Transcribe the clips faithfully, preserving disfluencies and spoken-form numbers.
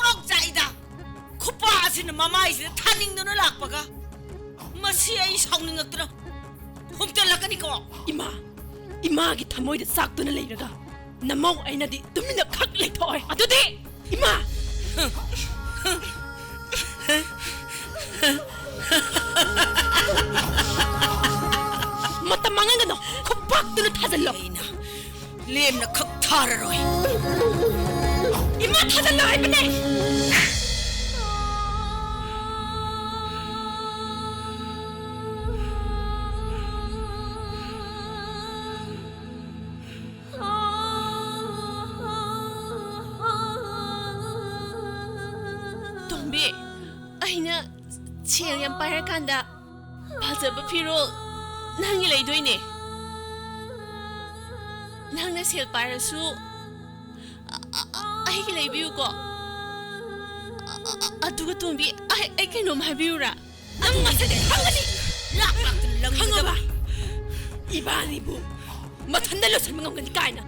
ꯀꯣꯛ ꯆꯥꯛꯏꯗ꯫ ꯈꯨꯄꯥ ꯑꯁꯤꯅ ꯃꯃꯥꯏꯁꯤꯗ ꯊꯥꯅꯤꯡꯗꯨꯅ ꯂꯥꯛꯄꯒ꯫ ꯃꯁꯤ ꯑꯩ ꯁꯥꯎꯅꯤꯡꯉꯛꯇꯅ ꯍꯨꯝꯇꯂꯛꯀꯅꯤꯀꯣ꯫ ꯏꯃꯥ, ꯏꯃꯥꯒꯤ ꯊꯃꯣꯏꯗ ꯆꯥꯛꯇꯨꯅ ꯂꯩꯔꯒ ꯅꯃꯧ ꯑꯩꯅꯗꯤ ꯇꯨꯃꯤꯟꯅ ꯈꯛ ꯂꯩꯊꯣꯛꯑꯣꯏ꯫ ꯑꯗꯨꯗꯤ ꯏꯃꯥ! ꯃꯇꯝ ꯃꯥꯡꯍꯟꯒꯅꯨ, ꯈꯨꯄꯥꯛꯇꯨꯅ ꯊꯥꯖꯤꯜꯂꯣ꯫ ꯑꯩꯅ ꯂꯦꯝꯅ ꯈꯛ ꯊꯥꯔꯔꯣꯏ꯫ ꯏꯃꯥ, ꯊꯥꯖꯤꯜꯂꯣ ꯍꯥꯏꯕꯅꯦ꯫ ꯇꯣꯝꯕꯤ, ꯑꯩꯅ ꯁꯦꯜ ꯌꯥꯝ ꯄꯥꯏꯔꯀꯥꯟꯗ ꯐꯖꯕ ꯐꯤꯔꯣꯜ ꯅꯪꯒꯤ ꯂꯩꯗꯣꯏꯅꯦ꯫ ꯅꯪꯅ ꯁꯦꯜ ꯄꯥꯏꯔꯁꯨ ꯑ-, ꯑ-, ꯑ-, ꯑꯩꯒꯤ ꯂꯩꯕꯤꯌꯨꯀꯣ꯫ ꯑ-, ꯑ-, ꯑ-, ꯑꯗꯨꯒ ꯇꯣꯝꯕꯤ, ꯑꯩ, ꯑꯩ ꯀꯩꯅꯣꯝ ꯍꯥꯏꯕꯤꯌꯨꯔꯥ? ꯅꯪ ꯃꯁꯛ ꯈꯪꯒꯅꯤ꯫ ꯂꯥꯛ ꯂꯥꯛꯇꯅ ꯂꯪꯒꯗꯕ꯫ ꯈꯪꯉꯕ? ꯏꯕꯥꯅꯤꯕꯨ ꯃꯊꯟꯗ ꯂꯣꯏꯁꯤꯟꯕ ꯉꯝꯒꯅꯤ ꯀꯥꯏꯅ꯫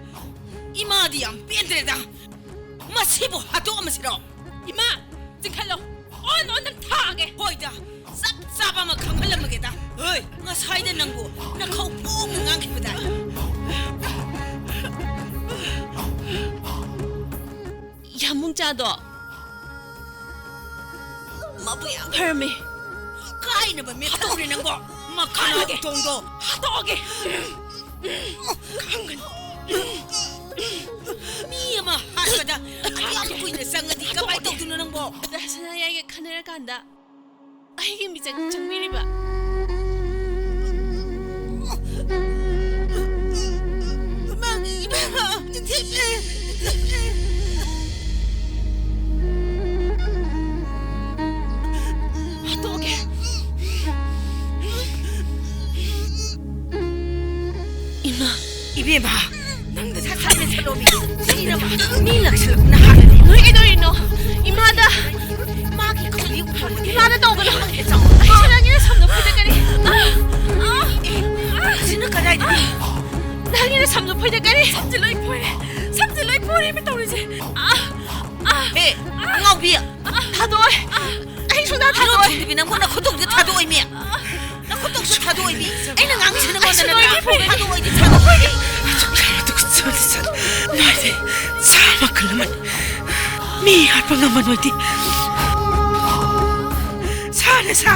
ꯏꯃꯥꯗꯤ ꯌꯥꯝ ꯄꯦꯟꯗ꯭ꯔꯦꯗ꯫ ꯃꯁꯤꯕꯨ ꯍꯥꯠꯇꯣꯛꯑꯝꯃꯁꯤꯔꯣ? ꯏꯃꯥ, ꯆꯤꯡꯈꯠꯂꯣ꯫ ꯑꯣꯟ ꯑꯣꯟꯗ ꯊꯥꯒꯦ꯫ ꯍꯣꯏꯗ, ꯆꯞ ꯆꯥꯕ ꯑꯃ ꯈꯪꯍꯜꯂꯝꯃꯒꯦꯗ꯫ ꯍꯣꯏ, ꯉꯁꯥꯏꯗ ꯅꯪꯕꯨ ꯅꯈꯧ ꯄꯣꯡꯅ ꯉꯥꯡꯈꯤꯕꯗꯥꯏ꯫ ꯌꯥꯝꯕꯨꯡꯆꯥꯗꯣ ꯃꯕꯨꯛ ꯌꯥꯝ ꯐꯔꯝꯃꯦ꯫ ꯀꯥꯏꯅꯕ ꯃꯦꯠꯊꯧꯔꯦ ꯅꯪꯕꯣ꯫ ꯃꯈꯥ ꯍꯥꯠꯇꯣꯛꯑꯒꯦ꯫ ꯊꯣꯡꯗꯣ ꯍꯥꯠꯇꯣꯛꯑꯒꯦ꯫ ꯈꯪꯒꯅꯤ꯫ ꯃꯤ ꯑꯃ ꯍꯥꯠꯄꯗ ꯑꯗꯨ ꯌꯥꯝ ꯀꯨꯏꯅ ꯆꯪꯉꯗꯤ ꯀꯃꯥꯏ ꯇꯧꯗꯣꯏꯅꯣ ꯅꯪꯕꯣ? ꯗꯥ ꯁꯅꯥꯌꯥꯏꯒ ꯈꯟꯅꯔꯀꯥꯟꯗ ꯑꯩꯒꯤ ꯃꯤꯆꯪ ꯆꯪꯕꯤꯔꯤꯕ꯫ ꯏꯃꯥ, ꯏꯕꯦꯝꯃ, ꯅꯤꯡꯊꯤꯕꯤ꯫ ꯍꯥꯠꯇꯣꯛꯑꯒꯦ꯫ ꯏꯃꯥ꯫ ꯏꯕꯦꯝꯃ, ꯅꯪꯗ ꯁꯠ ꯁꯠ ꯃꯦꯟꯁꯤꯜꯂꯣꯃꯤ꯫ ꯁꯤꯅꯕ ꯃꯤ ꯂꯥꯛꯁꯤꯜꯂꯛꯄꯅ ꯍꯥꯜꯂꯅꯤ꯫ ꯅꯣꯏ ꯀꯩꯗꯧꯔꯤꯅꯣ? ꯏꯃꯥꯗ꯫ ꯃꯥꯒꯤ ꯈꯣꯡꯕꯤ ꯎꯈ꯭ꯔꯕꯅꯤ꯫ ꯏꯃꯥꯗ ꯇꯧꯒꯅꯨ꯫ ꯑꯩꯁꯨ ꯅꯪꯒꯤ ꯅꯁꯝꯗꯣ ꯐꯣꯏꯗꯠꯀꯅꯤ꯫ ꯑꯥ, ꯑꯥ, ꯑꯦ, ꯑꯥ꯫ ꯁꯤꯅ ꯀꯗꯥꯏꯗꯒꯤ? ꯅꯪꯒꯤ ꯅꯁꯝꯗꯣ ꯐꯣꯏꯗꯠꯀꯅꯤ꯫ ꯁꯝꯁꯦ ꯂꯣꯏ ꯐꯣꯏꯔꯦ꯫ ꯁꯝꯁꯦ ꯂꯣꯏ ꯐꯣꯏꯔꯦ ꯃꯤ ꯇꯧꯔꯤꯁꯦ꯫ ꯑꯥ, ꯑꯥ꯫ ꯑꯦ, ꯑꯉꯥꯎꯕꯤ! ꯊꯥꯗꯣꯛꯑꯣꯏ꯫ ꯑꯩ ꯁꯨꯡꯊꯥ ꯊꯥꯗꯣꯛꯑꯣꯏ꯫ ꯊꯥꯗꯣꯛꯑꯣꯏ꯫ ꯅꯪꯕꯨ ꯅꯈꯨꯠꯇꯣꯛꯇ ꯊꯥꯗꯣꯛꯑꯣꯏꯃꯤ꯫ ꯅꯈꯨꯠꯇꯣꯛꯇ ꯊꯥꯗꯣꯛꯑꯣꯏꯃꯤ꯫ ꯑꯩꯅ ꯉꯥꯡꯉꯤꯁꯦ ꯅꯪꯉꯣꯟꯗ ꯅꯠꯇ꯭ꯔꯥ? ꯊꯥꯗꯣꯛꯑꯣꯏꯗꯤ ꯊꯥꯗꯣꯛꯑꯣꯏ꯫ ꯅꯣꯏꯗꯤ ꯁꯥ ꯃꯈꯜ ꯑꯃꯅꯤ꯫ ꯃꯤ ꯍꯥꯠꯄ ꯉꯝꯕ ꯅꯣꯏꯗꯤ꯫ ꯁꯥꯅ ꯁꯥ꯫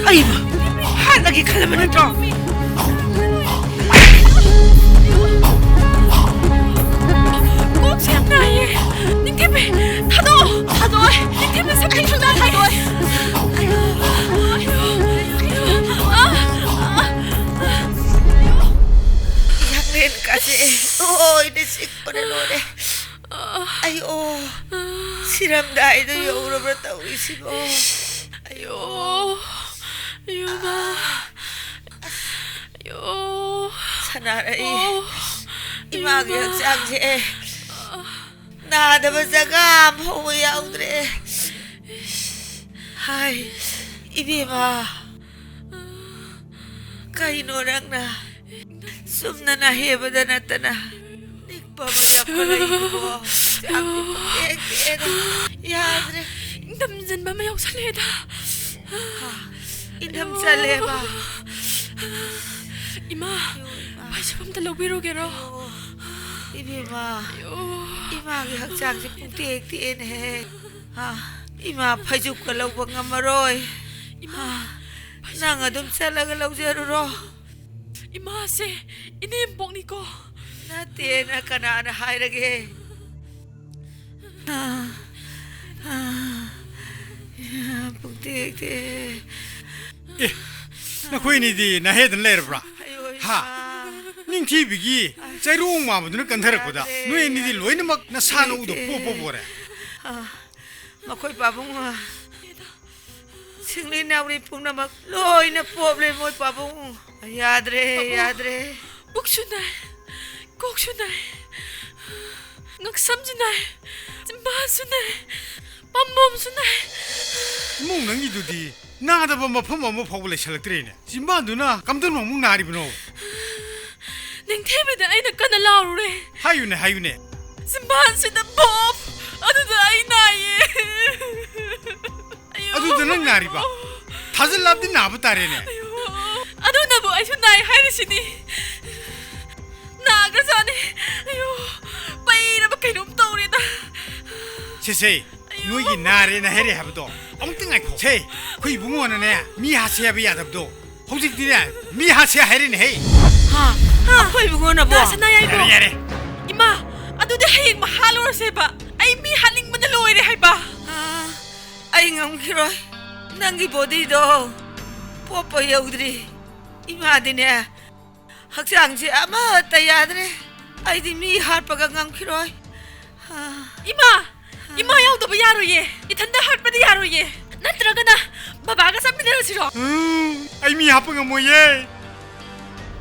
ꯑꯩꯕꯨ ꯍꯥꯠꯂꯒꯦ ꯈꯜꯂꯕ ꯅꯠꯇ꯭ꯔꯣ? ꯀꯣꯛꯁꯦ ꯌꯥꯝ ꯅꯥꯏꯌꯦ꯫ ꯅꯤꯡꯊꯤꯕꯤ, ꯊꯥꯗꯣꯛꯑꯣ꯫ ꯊꯥꯗꯣꯛꯑꯣ꯫ ꯅꯤꯡꯊꯤꯕꯤ, ꯁꯛꯇꯤ ꯁꯨꯡꯊꯥ ꯊꯥꯗꯣꯛꯑꯣ꯫ ꯌꯥꯡꯂꯦꯟ ꯀꯥꯁꯦ ꯂꯣꯏꯅ ꯆꯤꯛꯄꯅ ꯂꯣꯏꯔꯦ꯫ ꯑꯩ ꯑꯣ, ꯁꯤꯔꯝꯗꯥꯏꯗ ꯌꯧꯔꯕ꯭ꯔꯥ ꯇꯧꯔꯤꯁꯤꯕꯣ? ꯑꯌꯣ, ꯑꯌꯣ, ꯏꯃꯥ. ꯑꯌꯣ. ꯁꯅꯥꯔꯩ, ꯑꯣ. ꯏꯃꯥꯒꯤ ꯍꯛꯆꯥꯡꯁꯦ ꯅꯥꯗꯕ ꯖꯒꯥ ꯑꯃ ꯐꯥꯎꯕ ꯌꯥꯎꯗ꯭ꯔꯦ꯫ ꯍꯥꯏ, ꯏꯕꯦꯝꯃ, ꯀꯩꯅꯣ ꯅꯪꯅ ꯆꯨꯝꯅ ꯅꯍꯦꯕꯗ ꯅꯠꯇꯅ ꯅꯤꯛꯄ ꯑꯃ ꯌꯥꯎꯈꯠꯂꯛꯏꯗꯨꯕꯣ? ꯍꯛꯆꯥꯡꯗꯤ ꯄꯨꯛꯇꯦꯛ ꯇꯦꯛꯑꯦꯗ꯫ ꯌꯥꯗ꯭ꯔꯦ꯫ ꯏꯪꯊꯝꯖꯟꯕ ꯑꯃ ꯌꯥꯎꯁꯜꯂꯛꯑꯦꯗ꯫ ꯍꯥ, ꯏꯪꯊꯝ ꯆꯜꯂꯦꯕ? ꯏꯃꯥ, ꯑꯌꯣ, ꯏꯃꯥ꯫ ꯐꯩꯖꯨꯞ ꯑꯝꯇ ꯂꯧꯕꯤꯔꯨꯒꯦꯔꯣ? ꯑꯌꯣ, ꯏꯕꯦꯝꯃ, ꯑꯌꯣ꯫ ꯏꯃꯥꯒꯤ ꯍꯛꯆꯥꯡꯁꯦ ꯄꯨꯛꯇꯦꯛ ꯇꯦꯛꯑꯦꯅꯦꯍꯦ꯫ ꯍꯥ, ꯏꯃꯥ ꯐꯩꯖꯨꯞꯀ ꯂꯧꯕ ꯉꯝꯃꯔꯣꯏ꯫ ꯏꯃꯥ, ꯍꯥ, ꯐꯩꯖꯨꯞ ꯅꯪ ꯑꯗꯨꯝ ꯆꯠꯂꯒ ꯂꯧꯖꯔꯨꯔꯣ꯫ ꯏꯃꯥꯁꯦ ꯏꯅꯦꯝꯄꯣꯛꯅꯤꯀꯣ꯫ ꯅꯠꯇꯦꯅ ꯀꯅꯥꯅ ꯍꯥꯏꯔꯒꯦ? ꯑꯥ, ꯑꯥ, ꯄꯨꯛꯇꯦꯛ ꯇꯦꯛꯑꯦ꯫ ꯑꯦ, ꯅꯈꯣꯏꯅꯤꯗꯤ ꯅꯍꯦꯗꯅ ꯂꯩꯔꯕ꯭ꯔꯥ? ꯑꯌꯣ, ꯍꯥ? ꯏꯃꯥ꯫ ꯅꯤꯡꯊꯤꯕꯤꯒꯤ ꯆꯩꯔꯣꯡ ꯃꯥꯟꯕꯗꯨꯅ ꯀꯟꯊꯔꯛꯄꯗ ꯌꯥꯗ꯭ꯔꯦ, ꯅꯣꯏ ꯑꯅꯤꯗꯤ ꯌꯥꯗ꯭ꯔꯦ꯫ ꯂꯣꯏꯅꯃꯛ ꯅꯁꯥ ꯅꯎꯗꯣ ꯄꯨꯛꯇꯦꯛ ꯄꯣꯞ ꯇꯦꯛꯑꯦ꯫ ꯄꯣꯞ ꯄꯣꯔꯦ꯫ ꯑꯥ, ꯃꯈꯣꯏ ꯄꯥꯕꯨꯡ, ꯁꯤꯡꯂꯤ ꯅꯥꯎꯔꯤ ꯄꯨꯝꯅꯃꯛ ꯂꯣꯏꯅ ꯄꯣꯞꯂꯦ ꯃꯣꯏ ꯄꯥꯕꯨꯡ꯫ ꯌꯥꯗ꯭ꯔꯦ, ꯄꯥꯕꯨꯡ, ꯌꯥꯗ꯭ꯔꯦ꯫ ꯄꯨꯛꯁꯨ ꯅꯥꯏ, ꯀꯣꯛꯁꯨ ꯅꯥꯏ, ꯉꯛꯁꯝꯁꯨ ꯅꯥꯏ, ꯆꯤꯝꯕꯥꯜꯁꯨ ꯅꯥꯏ, ꯄꯥꯝꯕꯣꯝꯁꯨ ꯅꯥꯏ꯫ ꯏꯃꯧ, ꯅꯪꯒꯤꯗꯨꯗꯤ ꯅꯥꯗꯕ ꯃꯐꯝ ꯑꯃ ꯐꯥꯎꯕ ꯂꯩꯁꯜꯂꯛꯇ꯭ꯔꯦꯅꯦ꯫ ꯆꯤꯝꯕꯥꯜꯗꯨꯅ ꯀꯝꯗꯧꯅ ꯑꯃꯨꯛ ꯅꯥꯔꯤꯕꯅꯣ? ꯅꯤꯡ-, ꯅꯤꯡꯊꯤꯕꯤꯗ ꯑꯩꯅ ꯀꯟꯅ ꯂꯥꯎꯔꯨꯔꯦ꯫ ꯍꯥꯏꯌꯨꯅꯦ, ꯍꯥꯏꯌꯨꯅꯦ꯫ ꯆꯤꯝꯕꯥꯜꯁꯤꯗ ꯄꯣꯞ! ꯑꯗꯨꯗ ꯑꯩ ꯅꯥꯏꯌꯦ꯫ ꯑꯌꯣ! ꯑꯗꯨꯗ ꯅꯪ ꯅꯥꯔꯤꯕ? ꯊꯥꯖꯤꯜꯂꯕꯗꯤ ꯅꯥꯕ ꯇꯥꯔꯦꯅꯦ꯫ ꯑꯌꯣ! ꯑꯗꯨꯅꯕꯨ ꯑꯩꯁꯨ ꯅꯥꯏ ꯍꯥꯏꯔꯤꯁꯤꯅꯤ꯫ ꯅꯥꯈ꯭ꯔꯖꯥꯠꯅꯤ꯫ ꯑꯌꯣ! ꯄꯩꯔꯕ ꯀꯩꯅꯣꯝ ꯇꯧꯔꯦꯗ꯫ ꯁꯦ, ꯁꯦ, ꯑꯌꯣ! ꯅꯣꯏꯒꯤ ꯅꯥꯔꯦꯅ ꯍꯥꯏꯔꯦ ꯍꯥꯏꯕꯗꯣ ꯑꯃꯨꯛꯇ ꯉꯥꯏꯈꯣ꯫ ꯁꯦ, ꯑꯩꯈꯣꯏ ꯏꯕꯨꯡꯉꯣꯅꯅꯦ ꯃꯤ ꯍꯥꯠꯁꯦ ꯍꯥꯏꯕ ꯌꯥꯗꯕꯗꯣ ꯍꯧꯖꯤꯛꯇꯤꯅꯦ ꯃꯤ ꯍꯥꯠꯁꯦ ꯍꯥꯏꯔꯦꯅꯦ ꯍꯦ꯫ ꯍꯥ? ꯑꯩꯈꯣꯏ ꯏꯕꯨꯡꯉꯣꯅꯕꯣ? ꯅꯥꯁꯅꯥ ꯌꯥꯏꯕꯣ꯫ ꯌꯥꯔꯦ, ꯌꯥꯔꯦ꯫ ꯏꯃꯥ, ꯑꯗꯨꯗꯤ ꯍꯌꯦꯡꯃꯛ ꯍꯥꯠꯂꯨꯔꯁꯦꯕ꯫ ꯑꯩ ꯃꯤ ꯍꯥꯠꯅꯤꯡꯕꯅ ꯂꯣꯏꯔꯦ ꯍꯥꯏꯕ꯫ ꯑꯥ, ꯑꯩ ꯉꯝꯈꯤꯔꯣꯏ꯫ ꯅꯪꯒꯤ ꯕꯣꯗꯤꯗꯣ ꯄꯣꯞꯄ ꯌꯧꯗ꯭ꯔꯤ꯫ ꯏꯃꯥꯗꯤꯅꯦ, ꯍꯛꯆꯥꯡꯁꯦ ꯑꯃꯠꯇ ꯌꯥꯗ꯭ꯔꯦ꯫ ꯑꯩꯗꯤ ꯃꯤ ꯍꯥꯠꯄꯒ ꯉꯝꯈꯤꯔꯣꯏ꯫ ꯑꯥ꯫ ꯏꯃꯥ! ꯏꯃꯥ ꯌꯥꯎꯗꯕ ꯌꯥꯔꯣꯏꯌꯦ꯫ ꯏꯊꯟꯇ ꯍꯥꯠꯄꯗꯤ ꯌꯥꯔꯣꯏꯌꯦ꯫ ꯅꯠꯇ꯭ꯔꯒꯅ ꯕꯕꯥꯒ ꯆꯠꯃꯤꯟꯅꯔꯁꯤꯔꯣ? ꯎꯝ, ꯑꯩ ꯃꯤ ꯍꯥꯠꯄ ꯉꯝꯃꯣꯏꯌꯦ꯫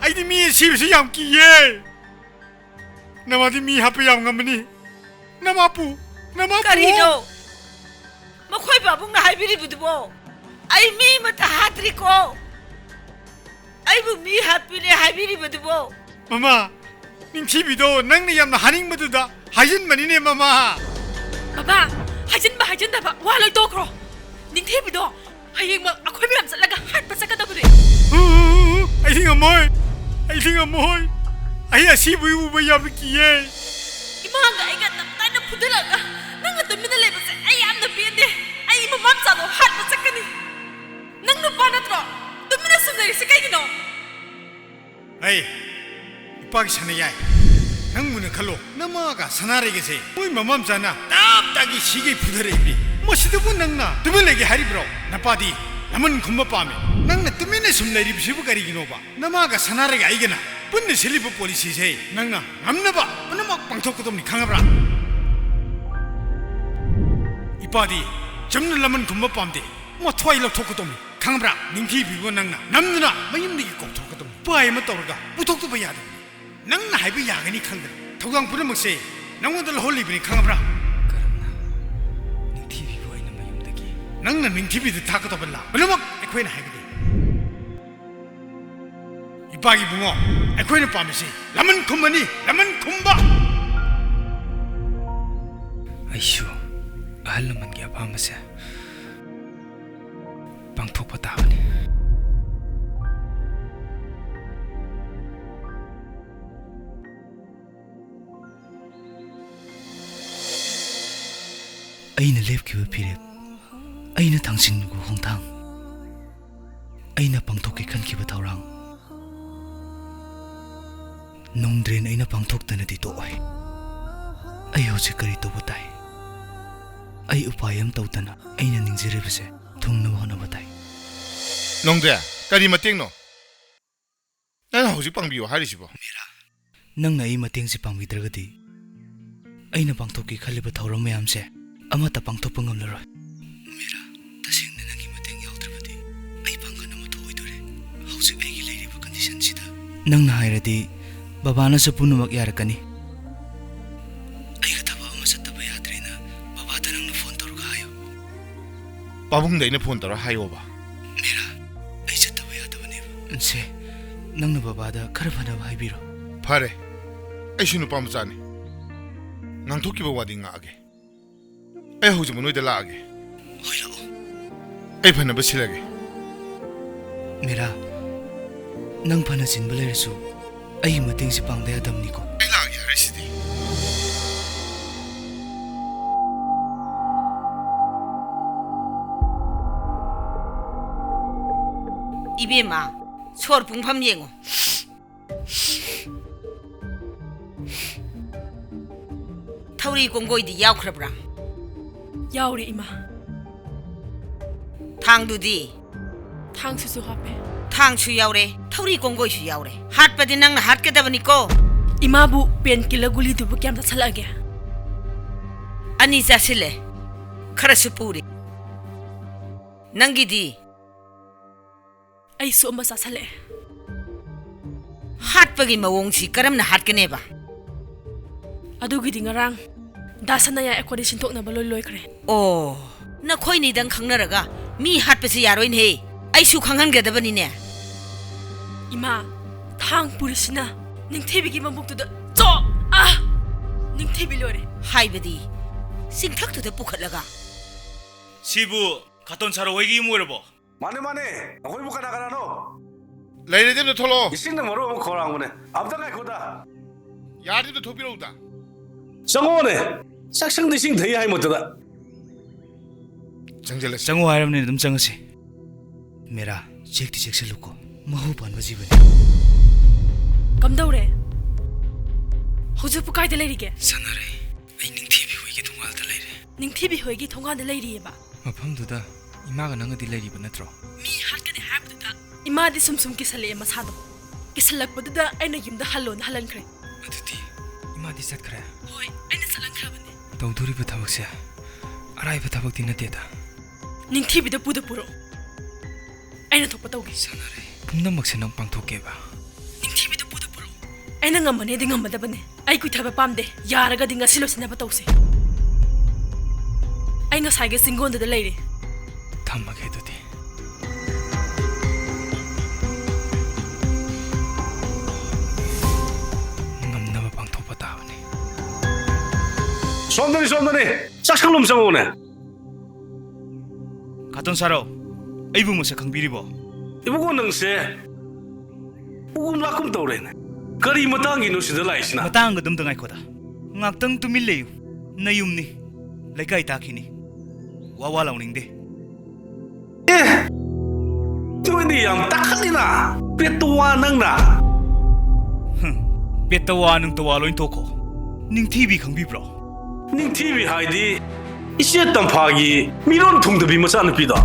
ꯑꯩꯗꯤ ꯃꯤ ꯁꯤꯕꯁꯤ ꯌꯥꯝ ꯀꯤꯌꯦ꯫ ꯅꯃꯥꯗꯤ ꯃꯤ ꯍꯥꯠꯄ ꯌꯥꯝ ꯉꯝꯃꯅꯤ꯫ ꯅꯃꯥ ꯄꯨ, ꯅꯃꯥ ꯄꯨ꯫ ꯀꯔꯤꯅꯣ? ꯃꯈꯣꯏ ꯄꯥꯕꯨꯡꯅ ꯍꯥꯏꯕꯤꯔꯤꯕꯗꯨꯕꯣ? ꯑꯩ ꯃꯤ ꯑꯃꯠꯇ ꯍꯥꯠꯇ꯭ꯔꯤꯀꯣ꯫ ꯑꯩꯕꯨ ꯃꯤ ꯍꯥꯠꯄꯤꯅꯦ ꯍꯥꯏꯕꯤꯔꯤꯕꯗꯨꯕꯣ? ꯃꯃꯥ, ꯅꯤꯡꯊꯤꯕꯤꯗꯣ ꯅꯪꯅ ꯌꯥꯝꯅ ꯍꯥꯏꯅꯤꯡꯕꯗꯨꯗ ꯍꯥꯏꯖꯤꯟꯕꯅꯤꯅꯦ, ꯃꯃꯥ꯫ ꯕꯕꯥ, ꯍꯥꯏꯖꯤꯟꯕ ꯍꯥꯏꯖꯤꯟꯗꯕ ꯋꯥ ꯂꯣꯏ ꯇꯣꯛꯈ꯭ꯔꯣ꯫ ꯅꯤꯡꯊꯤꯕꯤꯗꯣ ꯍꯌꯦꯡꯃꯛ ꯑꯩꯈꯣꯏ ꯃꯌꯥꯝ ꯆꯠꯂꯒ ꯍꯥꯠꯄ ꯆꯠꯀꯗꯕꯅꯦ꯫ ꯑꯩꯗꯤ ꯉꯝꯃꯣꯏ, ꯑꯩꯗꯤ ꯉꯝꯃꯣꯏ꯫ ꯑꯩ ꯑꯁꯤꯕꯨ ꯎꯕ ꯌꯥꯝꯅ ꯀꯤꯌꯦ꯫ ꯏꯃꯥꯒ ꯑꯩꯒ ꯇꯞ ꯇꯥꯏꯅ ꯐꯨꯗꯔꯒ ꯅꯪꯒ ꯇꯨꯃꯤꯟꯅ ꯂꯩꯕꯁꯦ ꯑꯩ ꯌꯥꯝꯅ ꯄꯦꯟꯗꯦ꯫ ꯑꯩ ꯃꯃꯥ ꯃꯆꯥꯗꯣ ꯍꯥꯠꯄ ꯆꯠꯀꯅꯤ꯫ ꯅꯪ ꯅꯨꯄꯥ ꯅꯠꯇ꯭ꯔꯣ? ꯇꯨꯃꯤꯟꯅ ꯁꯨꯝ ꯂꯩꯔꯤꯁꯦ ꯀꯩꯒꯤꯅꯣ? ꯑꯩ ꯏꯄꯥꯒꯤ ꯁꯅꯥ ꯌꯥꯏ, ꯅꯪ ꯃꯨꯟꯅ ꯈꯜꯂꯣ꯫ ꯅꯃꯥꯒ ꯁꯅꯥꯔꯩꯒꯁꯦ ꯃꯣꯏ ꯃꯃꯥ ꯃꯆꯥꯅ ꯇꯞ ꯇꯥꯒꯤ ꯁꯤꯒꯩ ꯐꯨꯊꯔꯛꯏꯕꯅꯤ꯫ ꯃꯁꯤꯗꯕꯨ ꯅꯪꯅ ꯇꯨꯃꯤꯟ ꯂꯩꯒꯦ ꯍꯥꯏꯔꯤꯕ꯭ꯔꯣ? ꯅꯄꯥꯗꯤ ꯂꯃꯟ ꯈꯨꯝꯕ ꯄꯥꯝꯃꯤ, ꯅꯪꯅ ꯇꯨꯃꯤꯟꯅ ꯁꯨꯝ ꯂꯩꯔꯤꯕꯁꯤꯕꯨ ꯀꯔꯤꯒꯤꯅꯣꯕ? ꯅꯃꯥꯒ ꯁꯅꯥꯔꯩꯒ ꯑꯩꯒꯅ ꯄꯨꯟꯅ ꯁꯤꯜꯂꯤꯕ ꯄꯣꯂꯤꯁꯤꯁꯦ ꯅꯪꯅ ꯉꯝꯅꯕ ꯄꯨꯝꯅꯃꯛ ꯄꯥꯡꯊꯣꯛꯀꯗꯕꯅꯤ, ꯈꯪꯉꯕ꯭ꯔꯥ? ꯏꯄꯥꯗꯤ ꯆꯝꯅ ꯂꯃꯟ ꯈꯨꯝꯕ ꯄꯥꯝꯗꯦ, ꯃꯊ꯭ꯋꯥꯏ ꯂꯧꯊꯣꯛꯀꯗꯕꯅꯤ, ꯈꯪꯉꯕ꯭ꯔꯥ? ꯅꯤꯡꯊꯤꯕꯤꯕꯨ ꯅꯪꯅ ꯅꯝꯗꯨꯅ ꯃꯌꯨꯝꯗꯒꯤ ꯀꯧꯊꯣꯛꯀꯗꯕꯅꯤ, ꯎꯄꯥꯏ ꯑꯃ ꯇꯧꯔꯒ ꯄꯨꯊꯣꯛꯇꯕ ꯌꯥꯗꯕꯅꯤ꯫ ꯅꯪꯅ ꯍꯥꯏꯕ ꯌꯥꯒꯅꯤ ꯈꯪꯗꯅ ꯊꯧꯗꯥꯡ ꯄꯨꯝꯅꯃꯛꯁꯦ ꯅꯪꯉꯣꯟꯗ ꯂꯧꯍꯜꯂꯤꯕꯅꯤ, ꯈꯪꯉꯕ꯭ꯔꯥ? ꯀꯔꯝꯅ? ꯅꯤꯡꯊꯤꯕꯤꯕꯨ ꯑꯩꯅ ꯃꯌꯨꯝꯗꯒꯤ? ꯅꯪꯅ ꯅꯤꯡꯊꯤꯕꯤꯗ ꯊꯥꯛꯀꯗꯕ ꯂꯥ ꯄꯨꯝꯅꯃꯛ ꯑꯩꯈꯣꯏꯅ ꯍꯥꯏꯒꯅꯤ꯫ ꯄꯥꯒꯤ ꯏꯕꯨꯡꯉꯣ, ꯑꯩꯈꯣꯏꯅ ꯄꯥꯝꯃꯤꯁꯤ ꯂꯃꯟ ꯈꯨꯝꯕꯅꯤ, ꯂꯃꯟ ꯈꯨꯝꯕ꯫ ꯑꯩꯁꯨ ꯑꯍꯜ ꯂꯃꯟꯒꯤ ꯑꯄꯥꯝꯕꯁꯦ ꯄꯥꯡꯊꯣꯛꯄ ꯇꯥꯕꯅꯤ꯫ ꯑꯩꯅ ꯂꯦꯞꯈꯤꯕ ꯐꯤꯔꯦꯞ, ꯑꯩꯅ ꯊꯥꯡꯁꯤꯡꯂꯤꯕ ꯈꯣꯡꯊꯥꯡ, ꯑꯩꯅ ꯄꯥꯡꯊꯣꯛꯀꯦ ꯈꯟꯈꯤꯕ ꯊꯧꯔꯥꯡ, ꯅꯣꯡꯗ꯭ꯔꯦꯟ, ꯑꯩꯅ ꯄꯥꯡꯊꯣꯛꯇꯅꯗꯤ ꯇꯣꯛꯑꯣꯏ꯫ ꯑꯩ ꯍꯧꯖꯤꯛ ꯀꯔꯤ ꯇꯧꯕ ꯇꯥꯏ? ꯑꯩ ꯎꯄꯥꯏ ꯑꯃ ꯇꯧꯗꯅ ꯑꯩꯅ ꯅꯤꯡꯖꯔꯤꯕꯁꯦ ꯊꯨꯡꯅꯕ ꯍꯣꯠꯅꯕ ꯇꯥꯏ꯫ ꯅꯣꯡꯗ꯭ꯔꯦꯟ, ꯀꯔꯤ ꯃꯇꯦꯡꯅꯣ ꯅꯪꯅ ꯍꯧꯖꯤꯛ ꯄꯥꯡꯕꯤꯌꯨ ꯍꯥꯏꯔꯤꯁꯤꯕꯣ? ꯃꯤꯔꯥ, ꯅꯪꯅ ꯑꯩ ꯃꯇꯦꯡꯁꯤ ꯄꯥꯡꯕꯤꯗ꯭ꯔꯒꯗꯤ ꯑꯩꯅ ꯄꯥꯡꯊꯣꯛꯀꯦ ꯈꯜꯂꯤꯕ ꯊꯧꯔꯝ ꯃꯌꯥꯝꯁꯦ ꯑꯃꯠꯇ ꯄꯥꯡꯊꯣꯛꯄ ꯉꯝꯂꯔꯣꯏ꯫ ꯃꯤꯔꯥ, ꯇꯁꯦꯡꯅ ꯅꯪꯒꯤ ꯃꯇꯦꯡ ꯌꯥꯎꯗ꯭ꯔꯕꯗꯤ ꯑꯩ ꯄꯥꯡꯒꯜ ꯑꯃ ꯊꯣꯛꯑꯣꯏꯗꯣꯔꯦ꯫ ꯍꯧꯖꯤꯛ ꯑꯩꯒꯤ ꯂꯩꯔꯤꯕ ꯀꯟꯗꯤꯁꯟꯁꯤꯗ ꯅꯪꯅ ꯍꯥꯏꯔꯗꯤ ꯕꯕꯥꯅꯁꯨ ꯄꯨꯝꯅꯃꯛ ꯌꯥꯔꯛꯀꯅꯤ꯫ ꯑꯩꯒ ꯊꯕꯛ ꯑꯃ ꯆꯠꯇꯕ ꯌꯥꯗ꯭ꯔꯦꯅ ꯕꯕꯥꯗ ꯅꯪꯅ ꯐꯣꯟ ꯇꯧꯔꯒ ꯍꯥꯏꯌꯨ꯫ ꯄꯥꯕꯨꯡꯗ ꯑꯩꯅ ꯐꯣꯟ ꯇꯧꯔ ꯍꯥꯏꯌꯣꯕ꯫ ꯃꯤꯔꯥ, ꯑꯩ ꯆꯠꯇꯕ ꯌꯥꯗꯕꯅꯦꯕ꯫ ꯁꯦ, ꯅꯪꯅ ꯕꯕꯥꯗ ꯈꯔ ꯐꯅꯕ ꯍꯥꯏꯕꯤꯔꯣ꯫ ꯐꯔꯦ, ꯑꯩꯁꯨ ꯅꯨꯄꯥ ꯃꯆꯥꯅꯤ꯫ ꯉꯥꯡꯊꯣꯛꯈꯤꯕ ꯋꯥꯗꯤ ꯉꯥꯛꯑꯒꯦ꯫ ꯑꯩ ꯍꯧꯖꯤꯛꯃꯛ ꯅꯣꯏꯗ ꯂꯥꯛꯑꯒꯦ꯫ ꯍꯣꯏ, ꯂꯥꯛꯑꯣ꯫ ꯑꯩ ꯐꯅꯕ ꯁꯤꯜꯂꯒꯦ꯫ ꯃꯤꯔꯥ, ꯅꯪ ꯐꯅ ꯆꯤꯟꯕ ꯂꯩꯔꯁꯨ ꯑꯩꯒꯤ ꯃꯇꯦꯡꯁꯤ ꯄꯥꯡꯗ ꯌꯥꯗꯕꯅꯤꯀꯣ꯫ ꯑꯩ ꯂꯥꯛꯑꯒꯦ ꯍꯥꯏꯔꯤꯁꯤꯗꯤ꯫ ꯏꯕꯦꯝꯃ, ꯁꯣꯔ ꯄꯨꯡꯐꯝ ꯌꯦꯡꯉꯨ꯫ ꯊꯧꯔꯤ ꯀꯣꯡꯒꯣꯏꯗꯤ ꯌꯥꯎꯈ꯭ꯔꯕ꯭ꯔꯥ? ꯌꯥꯎꯔꯦ, ꯏꯃꯥ꯫ ꯊꯥꯡꯗꯨꯗꯤ? ꯊꯥꯡꯁꯤꯁꯨ ꯍꯥꯞꯄꯦ꯫ ꯊꯥꯡꯁꯨ ꯌꯥꯎꯔꯦ, ꯊꯧꯔꯤ ꯀꯣꯡꯒꯣꯏꯁꯨ ꯌꯥꯎꯔꯦ꯫ ꯍꯥꯠꯄꯗꯤ ꯅꯪꯅ ꯍꯥꯠꯀꯗꯕꯅꯤꯀꯣ꯫ ꯏꯃꯥꯕꯨ ꯄꯦꯟ ꯀꯤꯂꯔ ꯒꯨꯂꯤꯗꯨꯕꯨ ꯀꯌꯥꯝ ꯆꯥꯁꯤꯜꯂꯛꯑꯒꯦ? ꯑꯅꯤ ꯆꯥꯁꯤꯜꯂꯦ, ꯈꯔꯁꯨ ꯄꯨꯔꯤ꯫ ꯅꯪꯒꯤꯗꯤ? ꯑꯩꯁꯨ ꯑꯃ ꯆꯥꯁꯜꯂꯛꯑꯦ꯫ ꯍꯥꯠꯄꯒꯤ ꯃꯑꯣꯡꯁꯤ ꯀꯔꯝꯅ ꯍꯥꯠꯀꯅꯦꯕ? ꯑꯗꯨꯒꯤꯗꯤ ꯉꯔꯥꯡ ꯗꯥ ꯁꯅꯥꯌꯥ ꯑꯦꯀꯣꯗꯤ ꯁꯤꯟꯊꯣꯛꯅꯕ ꯂꯣꯏ ꯂꯣꯏꯈ꯭ꯔꯦ꯫ ꯑꯣ, ꯅꯈꯣꯏꯅꯤꯗꯪ ꯈꯪꯅꯔꯒ ꯃꯤ ꯍꯥꯠꯄꯁꯤ ꯌꯥꯔꯣꯏꯅꯦꯍꯦ꯫ ꯑꯩꯁꯨ ꯈꯪꯍꯟꯒꯗꯕꯅꯤꯅꯦ꯫ ꯏꯃꯥ, ꯊꯥꯡ ꯄꯨꯔꯤꯁꯤꯅ ꯅꯤꯡꯊꯤꯕꯤꯒꯤ ꯃꯕꯨꯛꯇꯨꯗ ꯆꯣ! ꯑꯥ! ꯅꯤꯡꯊꯤꯕꯤ ꯂꯣꯏꯔꯦ꯫ ꯍꯥꯏꯕꯗꯤ ꯆꯤꯡꯊꯛꯇꯨꯗ ꯄꯨꯈꯠꯂꯒ? ꯁꯤꯕꯨ ꯀꯥꯇꯣꯟ ꯁꯥꯔꯣ ꯍꯣꯏꯒꯤ ꯌꯨꯝ ꯑꯣꯏꯔꯕꯣ? ꯃꯥꯅꯦ, ꯃꯥꯅꯦ꯫ ꯑꯩꯈꯣꯏꯕꯨ ꯀꯅꯥ ꯀꯅꯥꯅꯣ? ꯂꯩꯔꯗꯤ ꯑꯝꯇ ꯊꯣꯛꯂꯛꯑꯣ꯫ ꯏꯁꯤꯡꯅ ꯃꯔꯣꯟ ꯑꯃ ꯈꯧꯔꯥꯡꯕꯅꯦ꯫ ꯑꯝꯇ ꯉꯥꯏꯈꯣꯗ꯫ ꯌꯥꯔꯗꯤ ꯑꯝꯇ ꯊꯣꯛꯄꯤꯔꯛꯎꯗ꯫ ꯆꯪꯉꯛꯑꯣꯅꯦ꯫ ꯆꯥꯛꯁꯪꯗ ꯏꯁꯤꯡ ꯊꯛꯏ ꯍꯥꯏꯃꯛꯇꯗ꯫ ꯆꯪꯁꯤꯜꯂꯁꯤ꯫ ꯆꯪꯉꯣ ꯍꯥꯏꯔꯕꯅꯤꯅ ꯑꯗꯨꯝ ꯆꯪꯉꯁꯤ꯫ ꯃꯦꯔꯥ, ꯆꯦꯛꯇꯤ ꯆꯦꯛꯁꯤꯜꯂꯨꯀꯣ꯫ ꯃꯍꯨ ꯄꯥꯟꯕ ꯖꯤꯕꯅꯤ꯫ ꯀꯝꯗꯧꯔꯦ? ꯍꯧꯖꯤꯛꯄꯨ ꯀꯥꯏꯗ ꯂꯩꯔꯤꯒꯦ? ꯁꯥꯟꯅꯔꯦ꯫ ꯑꯩ ꯅꯤꯡꯊꯤꯕꯤ ꯍꯣꯏꯒꯤ ꯊꯣꯡꯒꯥꯜꯗ ꯂꯩꯔꯦ꯫ ꯅꯤꯡꯊꯤꯕꯤ ꯍꯣꯏꯒꯤ ꯊꯣꯡꯒꯥꯜꯗ ꯂꯩꯔꯤꯌꯦꯕ? ꯃꯐꯝꯗꯨꯗ ꯏꯃꯥꯒ ꯅꯪꯒꯗꯤ ꯂꯩꯔꯤꯕ ꯅꯠꯇ꯭ꯔꯣ? ꯃꯤ ꯍꯥꯠꯀꯅꯤ ꯍꯥꯏꯕꯗꯨꯗ ꯏꯃꯥꯗꯤ ꯁꯨꯝ ꯁꯨꯝ ꯀꯤꯁꯜꯂꯛꯑꯦ ꯃꯁꯥꯗꯣ꯫ ꯀꯤꯁꯜꯂꯛꯄꯗꯨꯗ ꯑꯩꯅ ꯌꯨꯝꯗ ꯍꯜꯂꯣꯅ ꯍꯜꯍꯟꯈ꯭ꯔꯦ꯫ ꯑꯗꯨꯗꯤ ꯏꯃꯥꯗꯤ ꯆꯠꯈ꯭ꯔꯦ? ꯍꯣꯏ, ꯑꯩꯅ ꯆꯠꯍꯟꯈ꯭ꯔꯕꯅꯦ꯫ ꯇꯧꯗꯣꯔꯤꯕ ꯊꯕꯛꯁꯦ ꯑꯔꯥꯏꯕ ꯊꯕꯛꯇꯤ ꯅꯠꯇꯦꯗ꯫ ꯅꯤꯡꯊꯤꯕꯤꯗ ꯄꯨꯗ ꯄꯨꯔꯛꯑꯣ꯫ ꯑꯩꯅ ꯊꯣꯛꯄ ꯇꯧꯒꯦ꯫ ꯁꯥꯟꯅꯔꯦ꯫ ꯄꯨꯝꯅꯃꯛꯁꯦ ꯅꯪ ꯄꯥꯡꯊꯣꯛꯀꯦꯕ꯫ ꯅꯤꯡꯊꯤꯕꯤꯗ ꯄꯨꯗ ꯄꯨꯔꯛꯑꯣ꯫ ꯑꯩꯅ ꯉꯝꯃꯅꯦꯗꯤ ꯉꯝꯃꯗꯕꯅꯦ꯫ ꯑꯩ ꯀꯨꯏꯊꯕ ꯄꯥꯝꯗꯦ꯫ ꯌꯥꯔꯒꯗꯤ ꯉꯁꯤ ꯂꯣꯏꯁꯤꯟꯅꯕ ꯇꯧꯁꯦ꯫ ꯑꯩ ꯉꯁꯥꯏꯒꯤ ꯆꯤꯡꯒꯣꯟꯗꯨꯗ ꯂꯩꯔꯦ꯫ ꯊꯝꯃꯒꯦ ꯑꯗꯨꯗꯤ꯫ ꯉꯝꯅꯕ ꯄꯥꯡꯊꯣꯛꯄ ꯇꯥꯕꯅꯤ꯫ ꯁꯣꯝꯗꯅꯤ, ꯁꯣꯝꯗꯅꯤ꯫ ꯆꯥꯛꯁꯪꯂꯣꯝ ꯆꯪꯉꯛꯎꯅꯦ꯫ ꯀꯥꯇꯣꯟ ꯁꯥꯔꯣ, ꯑꯩꯕꯨ ꯃꯁꯛ ꯈꯪꯕꯤꯔꯤꯕꯣ? ꯏꯕꯨꯡꯉꯣ, ꯅꯪꯁꯦ ꯎꯒꯨꯝ ꯂꯥꯛꯀꯨꯝ ꯇꯧꯔꯦꯅꯦ꯫ ꯀꯔꯤ ꯃꯇꯥꯡꯒꯤꯅꯣ ꯁꯤꯗ ꯂꯥꯛꯏꯁꯤꯅ? ꯃꯇꯥꯡꯒ ꯑꯗꯨꯝꯇ ꯉꯥꯏꯈꯣꯗ꯫ ꯉꯥꯛꯇꯪ ꯇꯨꯃꯤꯟ ꯂꯩꯌꯨ꯫ ꯅꯌꯨꯝꯅꯤ꯫ ꯂꯩꯀꯥꯏ ꯇꯥꯈꯤꯅꯤ꯫ ꯋꯥ ꯋꯥ ꯂꯥꯎꯅꯤꯡꯗꯦ꯫ ꯑꯦ! ꯅꯣꯏꯗꯤ ꯌꯥꯝ ꯇꯥꯈꯠꯂꯤꯅ꯫ ꯄꯦꯠꯇ ꯋꯥ ꯅꯪꯅ꯫ ꯍꯨꯝ, ꯄꯦꯠꯇ ꯋꯥ ꯅꯨꯡꯇ ꯋꯥ ꯂꯣꯏ ꯇꯣꯛꯈꯣ꯫ ꯅꯤꯡꯊꯤꯕꯤ ꯈꯪꯕꯤꯕ꯭ꯔꯣ? ꯅꯤꯡꯊꯤꯕꯤ ꯍꯥꯏꯗꯤ ꯏꯆꯦ ꯇꯝꯐꯥꯒꯤ ꯃꯤꯔꯣꯟ ꯊꯨꯡꯗꯕꯤ ꯃꯆꯥꯅꯨꯄꯤꯗꯣ꯫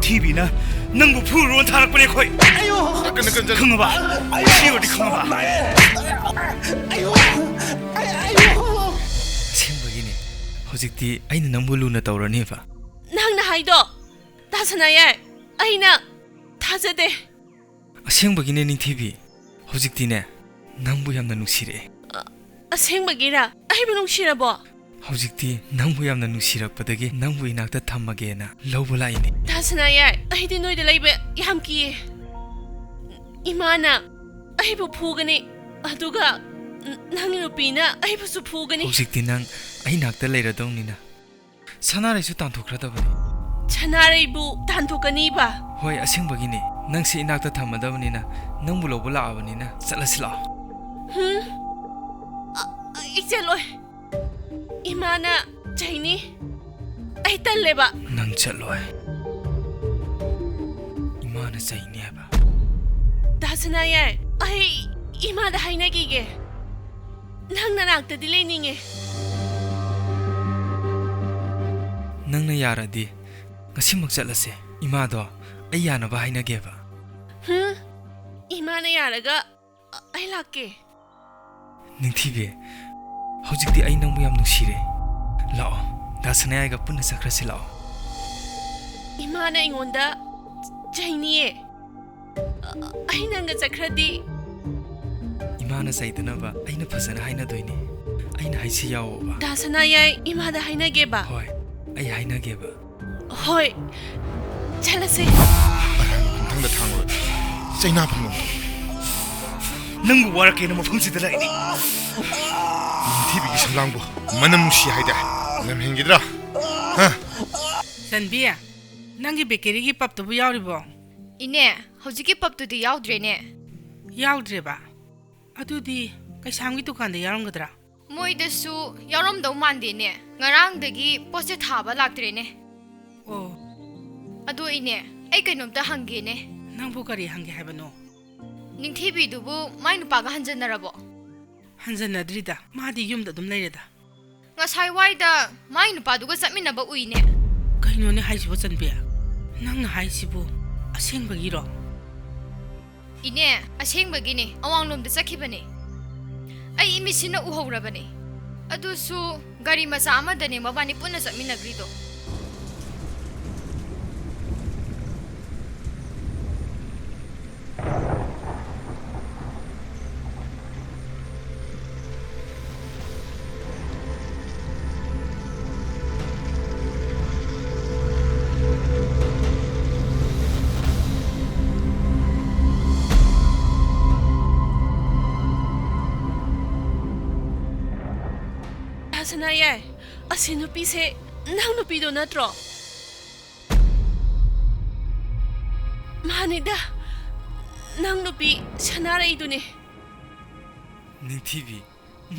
ꯊꯤꯕꯤꯅ ꯅꯪꯕꯨ ꯐꯨꯔꯨꯔꯣ ꯊꯥꯔꯛꯄꯅꯦ ꯑꯩꯈꯣꯏ꯫ ꯑꯌꯣ! ꯈꯪꯉꯕ? ꯑꯌꯣ! ꯁꯤ ꯑꯣꯏꯔꯗꯤ ꯈꯪꯉꯕ? ꯅꯥꯏꯌꯦ! ꯑꯌꯣ! ꯑꯩ, ꯑꯌꯣ! ꯑꯁꯦꯡꯕꯒꯤꯅꯦ꯫ ꯍꯧꯖꯤꯛꯇꯤ ꯑꯩꯅ ꯅꯪꯕꯨ ꯂꯨꯅ ꯇꯧꯔꯅꯦꯕ꯫ ꯅꯪꯅ ꯍꯥꯏꯗꯣ ꯇꯥꯁꯅꯥꯌꯥꯏ꯫ ꯑꯩꯅ ꯊꯥꯖꯗꯦ꯫ ꯑꯁꯦꯡꯕꯒꯤꯅꯦ ꯅꯤꯡꯊꯤꯕꯤ꯫ ꯍꯧꯖꯤꯛꯇꯤꯅꯦ, ꯅꯪꯕꯨ ꯌꯥꯝꯅ ꯅꯨꯡꯁꯤꯔꯛꯑꯦ꯫ ꯑ-, ꯑꯁꯦꯡꯕꯒꯤꯔ? ꯑꯩꯕꯨ ꯅꯨꯡꯁꯤꯔꯕꯣ? ꯍꯧꯖꯤꯛꯇꯤ ꯅꯪꯕꯨ ꯌꯥꯝꯅ ꯅꯨꯡꯁꯤꯔꯛꯄꯗꯒꯤ ꯅꯪꯕꯨ ꯏꯅꯥꯛꯇ ꯊꯝꯃꯒꯦꯅ ꯂꯧꯕ ꯂꯥꯛꯏꯅꯦ꯫ ꯇꯥꯁꯅꯥꯌꯥꯏ, ꯑꯩꯗꯤ ꯅꯣꯏꯗ ꯂꯩꯕ ꯌꯥꯝ ꯀꯤꯌꯦ꯫ ꯏꯃꯥꯅ ꯑꯩꯕꯨ ꯐꯨꯒꯅꯤ, ꯑꯗꯨꯒ ꯅ-, ꯅꯪꯒꯤ ꯅꯨꯄꯤꯅ ꯑꯩꯕꯨꯁꯨ ꯐꯨꯒꯅꯤ꯫ ꯍꯧꯖꯤꯛꯇꯤ ꯅꯪ ꯑꯩ ꯅꯥꯛꯇ ꯂꯩꯔꯗꯧꯅꯤꯅ꯫ ꯁꯅꯥꯔꯩꯁꯨ ꯇꯥꯟꯊꯣꯛꯈ꯭ꯔꯗꯕꯅꯤ꯫ ꯁꯅꯥꯔꯩꯕꯨ ꯇꯥꯟꯊꯣꯛꯀꯅꯤꯕ? ꯍꯣꯏ, ꯑꯁꯦꯡꯕꯒꯤꯅꯤ꯫ ꯅꯪꯁꯤ ꯏꯅꯥꯛꯇ ꯊꯝꯃꯗꯕꯅꯤꯅ, ꯅꯪꯕꯨ ꯂꯧꯕ ꯂꯥꯛꯑꯕꯅꯤꯅ, ꯆꯠꯂꯁꯤ ꯂꯥꯛꯑꯣ꯫ ꯍꯨꯝ? ꯑ-, ꯑ-, ꯑꯩ ꯆꯠꯂꯣꯏ꯫ ꯏꯃꯥꯅ ꯆꯩꯅꯤ꯫ ꯑꯩ ꯇꯜꯂꯦꯕ꯫ ꯅꯪ ꯆꯠꯂꯣꯏ꯫ ꯏꯃꯥꯅ ꯆꯩꯅꯤ ꯍꯥꯏꯕ꯫ ꯗꯥ ꯁꯅꯥꯌꯥꯏ, ꯑꯩ ꯏꯃꯥꯗ ꯍꯥꯏꯅꯈꯤꯒꯦ꯫ ꯅꯪ ꯅꯅꯥꯛꯇꯗꯤ ꯂꯩꯅꯤꯡꯉꯦ꯫ ꯅꯪꯅ ꯌꯥꯔꯗꯤ ꯉꯁꯤꯃꯛ ꯆꯠꯂꯁꯦ꯫ ꯏꯃꯥꯗꯣ ꯑꯩ ꯌꯥꯅꯕ ꯍꯥꯏꯅꯒꯦꯕ꯫ ꯍꯨꯝ? ꯏꯃꯥꯅ ꯌꯥꯔꯒ ꯑ-, ꯑꯩ ꯂꯥꯛꯀꯦ꯫ ꯅꯤꯡꯊꯤꯕꯤ, ꯍꯧꯖꯤꯛꯇꯤ ꯑꯩ ꯅꯪꯕꯨ ꯌꯥꯝ ꯅꯨꯡꯁꯤꯔꯦ꯫ ꯂꯥꯛꯑꯣ, ꯗꯥ ꯁꯅꯥꯌꯥꯏꯒ ꯄꯨꯟꯅ ꯆꯠꯈ꯭ꯔꯁꯤ ꯂꯥꯛꯑꯣ꯫ ꯏꯃꯥꯅ ꯑꯩꯉꯣꯟꯗ ꯆꯩꯅꯤꯌꯦ꯫ ꯑ-, ꯑꯩ ꯅꯪꯒ ꯆꯠꯈ꯭ꯔꯗꯤ? ꯏꯃꯥꯅ ꯆꯩꯗꯅꯕ ꯑꯩꯅ ꯐꯖꯅ ꯍꯥꯏꯅꯗꯣꯏꯅꯤ꯫ ꯑꯩꯅ ꯍꯥꯏꯁꯤ ꯌꯥꯎꯑꯣꯕ꯫ ꯗꯥ ꯁꯅꯥꯌꯥꯏ, ꯏꯃꯥꯗ ꯍꯥꯏꯅꯒꯦꯕ꯫ ꯍꯣꯏ, ꯑꯩ ꯍꯥꯏꯅꯒꯦꯕ꯫ ꯍꯣꯏ, ꯆꯠꯂꯁꯦ꯫ ꯑꯔꯥꯟꯕ ꯈꯣꯡꯊꯥꯡꯗ ꯊꯥꯡꯂꯣꯏ꯫ ꯆꯩꯅꯥ ꯐꯪꯂꯣꯏ꯫ ꯅꯪꯕꯨ ꯋꯥꯔꯛꯀꯦꯅ ꯃꯐꯝꯁꯤꯗ ꯂꯥꯛꯏꯅꯤ꯫ ꯅꯤꯡꯊꯤꯕꯤꯒꯤ ꯁꯝꯂꯥꯡꯕꯨ ꯃꯅꯝ ꯅꯨꯡꯁꯤ ꯍꯥꯏꯗꯥꯏ? ꯂꯝꯍꯦꯟꯈꯤꯗ꯭ꯔꯥ? ꯍꯥ? ꯆꯟꯕꯤ, ꯅꯪꯒꯤ ꯕꯦꯀꯔꯤꯒꯤ ꯄꯞꯇꯨꯕꯨ ꯌꯥꯎꯔꯤꯕꯣ? ꯏꯅꯦ, ꯍꯧꯖꯤꯛꯀꯤ ꯄꯞꯇꯨꯗꯤ ꯌꯥꯎꯗ꯭ꯔꯦꯅꯦ꯫ ꯌꯥꯎꯗ꯭ꯔꯦꯕ? ꯑꯗꯨꯗꯤ ꯀꯩꯁꯥꯝꯒꯤ ꯗꯨꯀꯥꯟꯗ ꯌꯥꯎꯔꯝꯒꯗ꯭ꯔꯥ? ꯃꯣꯏꯗꯁꯨ ꯌꯥꯎꯔꯝꯗꯧ ꯃꯥꯟꯗꯦꯅꯦ꯫ ꯉꯔꯥꯡꯗꯒꯤ ꯄꯣꯠꯁꯦ ꯊꯥꯕ ꯂꯥꯛꯇ꯭ꯔꯦꯅꯦ꯫ ꯑꯣ꯫ ꯑꯗꯣ ꯏꯅꯦ, ꯑꯩ ꯀꯩꯅꯣꯝꯇ ꯍꯪꯒꯦꯅꯦ꯫ ꯅꯪꯕꯨ ꯀꯔꯤ ꯍꯪꯒꯦ ꯍꯥꯏꯕꯅꯣ? ꯅꯤꯡꯊꯤꯕꯤꯗꯨꯕꯨ ꯃꯥꯏ ꯅꯨꯄꯥꯒ ꯍꯟꯖꯟꯅꯔꯕꯣ? ꯍꯟꯖꯟꯅꯗ꯭ꯔꯤꯗ, ꯃꯥꯗꯤ ꯌꯨꯝꯗ ꯑꯗꯨꯝ ꯂꯩꯔꯦꯗ꯫ ꯉꯁꯥꯏ ꯋꯥꯏꯗ ꯃꯥꯏ ꯅꯨꯄꯥꯗꯨꯒ ꯆꯠꯃꯤꯟꯅꯕ ꯎꯏꯅꯦ꯫ ꯀꯩꯅꯣꯅꯦ ꯍꯥꯏꯁꯤꯕꯣ, ꯆꯟꯕꯤ? ꯅꯪꯅ ꯍꯥꯏꯁꯤꯕꯨ ꯑꯁꯦꯡꯕꯒꯤꯔꯣ? ꯏꯅꯦ, ꯑꯁꯦꯡꯕꯒꯤꯅꯦ, ꯑꯋꯥꯡꯂꯣꯝꯗ ꯆꯠꯈꯤꯕꯅꯦ꯫ ꯑꯩ ꯏꯃꯤꯠꯁꯤꯅ ꯎꯍꯧꯔꯕꯅꯦ꯫ ꯑꯗꯨꯁꯨ ꯒꯥꯔꯤ ꯃꯆꯥ ꯑꯃꯗꯅꯦ ꯃꯕꯥꯅꯤ ꯄꯨꯟꯅ ꯆꯠꯃꯤꯟꯅꯈ꯭ꯔꯤꯗꯣ꯫ ꯁꯅꯥꯌꯥꯏ, ꯑꯁꯤ ꯅꯨꯄꯤꯁꯦ ꯅꯪ ꯅꯨꯄꯤꯗꯣ ꯅꯠꯇ꯭ꯔꯣ? ꯃꯥꯅꯤꯗ, ꯅꯪ ꯅꯨꯄꯤ ꯁꯅꯥꯔꯩꯗꯨꯅꯦ꯫ ꯅꯤꯡꯊꯤꯕꯤ,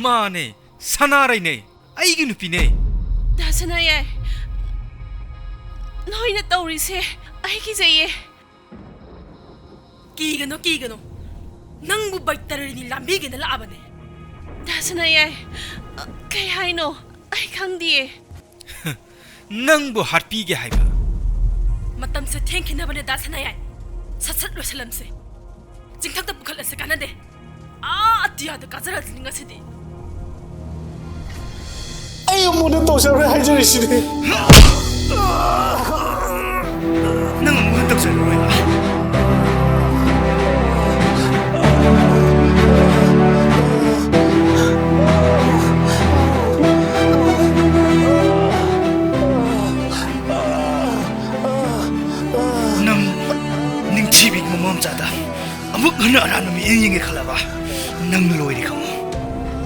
ꯃꯥꯅꯦ, ꯁꯅꯥꯔꯩꯅꯦ, ꯑꯩꯒꯤ ꯅꯨꯄꯤꯅꯦ꯫ ꯗꯥ ꯁꯅꯥꯌꯥꯏ, ꯅꯣꯏꯅ ꯇꯧꯔꯤꯁꯦ ꯑꯩ ꯀꯤꯖꯩꯌꯦ꯫ ꯀꯤꯒꯅꯣ, ꯀꯤꯒꯅꯣ꯫ ꯅꯪꯕꯨ ꯕꯩꯇꯔꯤꯅꯤ ꯂꯥꯝꯕꯤꯒꯦꯅ ꯂꯥꯛꯑꯕꯅꯦ꯫ ꯗꯥ ꯁꯅꯥꯌꯥꯏ, ꯑ, ꯀꯩ ꯍꯥꯏꯅꯣ? ꯑꯩ ꯈꯪꯗꯤꯌꯦ꯫ ꯅꯪꯕꯨ ꯍꯥꯠꯄꯤꯒꯦ ꯍꯥꯏꯕ? ꯃꯇꯝꯁꯦ ꯊꯦꯡꯈꯤꯅꯕꯅꯦ, ꯗꯥ ꯁꯅꯥꯌꯥꯏ꯫ ꯁꯠ ꯁꯠ ꯂꯣꯏꯁꯜꯂꯝꯁꯦ꯫ ꯆꯤꯡꯊꯛꯇ ꯄꯨꯈꯠꯂꯁꯦ, ꯀꯥꯟꯅꯗꯦ꯫ ꯑꯥ ꯑꯇꯤꯌꯥꯗ ꯀꯥꯖꯔꯁꯤꯅꯤ ꯉꯁꯤꯗꯤ꯫ ꯑꯩ ꯑꯃꯨꯛ ꯍꯟꯅ ꯇꯧꯖꯔꯣꯏ ꯍꯥꯏꯖꯔꯤꯁꯤꯅꯤ꯫ ꯅꯪ ꯑꯃꯨꯛ ꯍꯟꯅ ꯇꯧꯖꯔꯣꯏ꯫ ꯅꯪ ꯅꯤꯡꯊꯤꯕꯤꯒꯤ ꯃꯃꯥ ꯃꯆꯥꯗ ꯑꯃꯨꯛ ꯍꯟꯅ ꯑꯔꯥꯟꯕ ꯃꯤꯠꯌꯦꯡ ꯌꯦꯡꯒꯦ ꯈꯜꯂꯕ, ꯅꯪ ꯂꯣꯏꯔꯦ ꯈꯪꯉꯣ꯫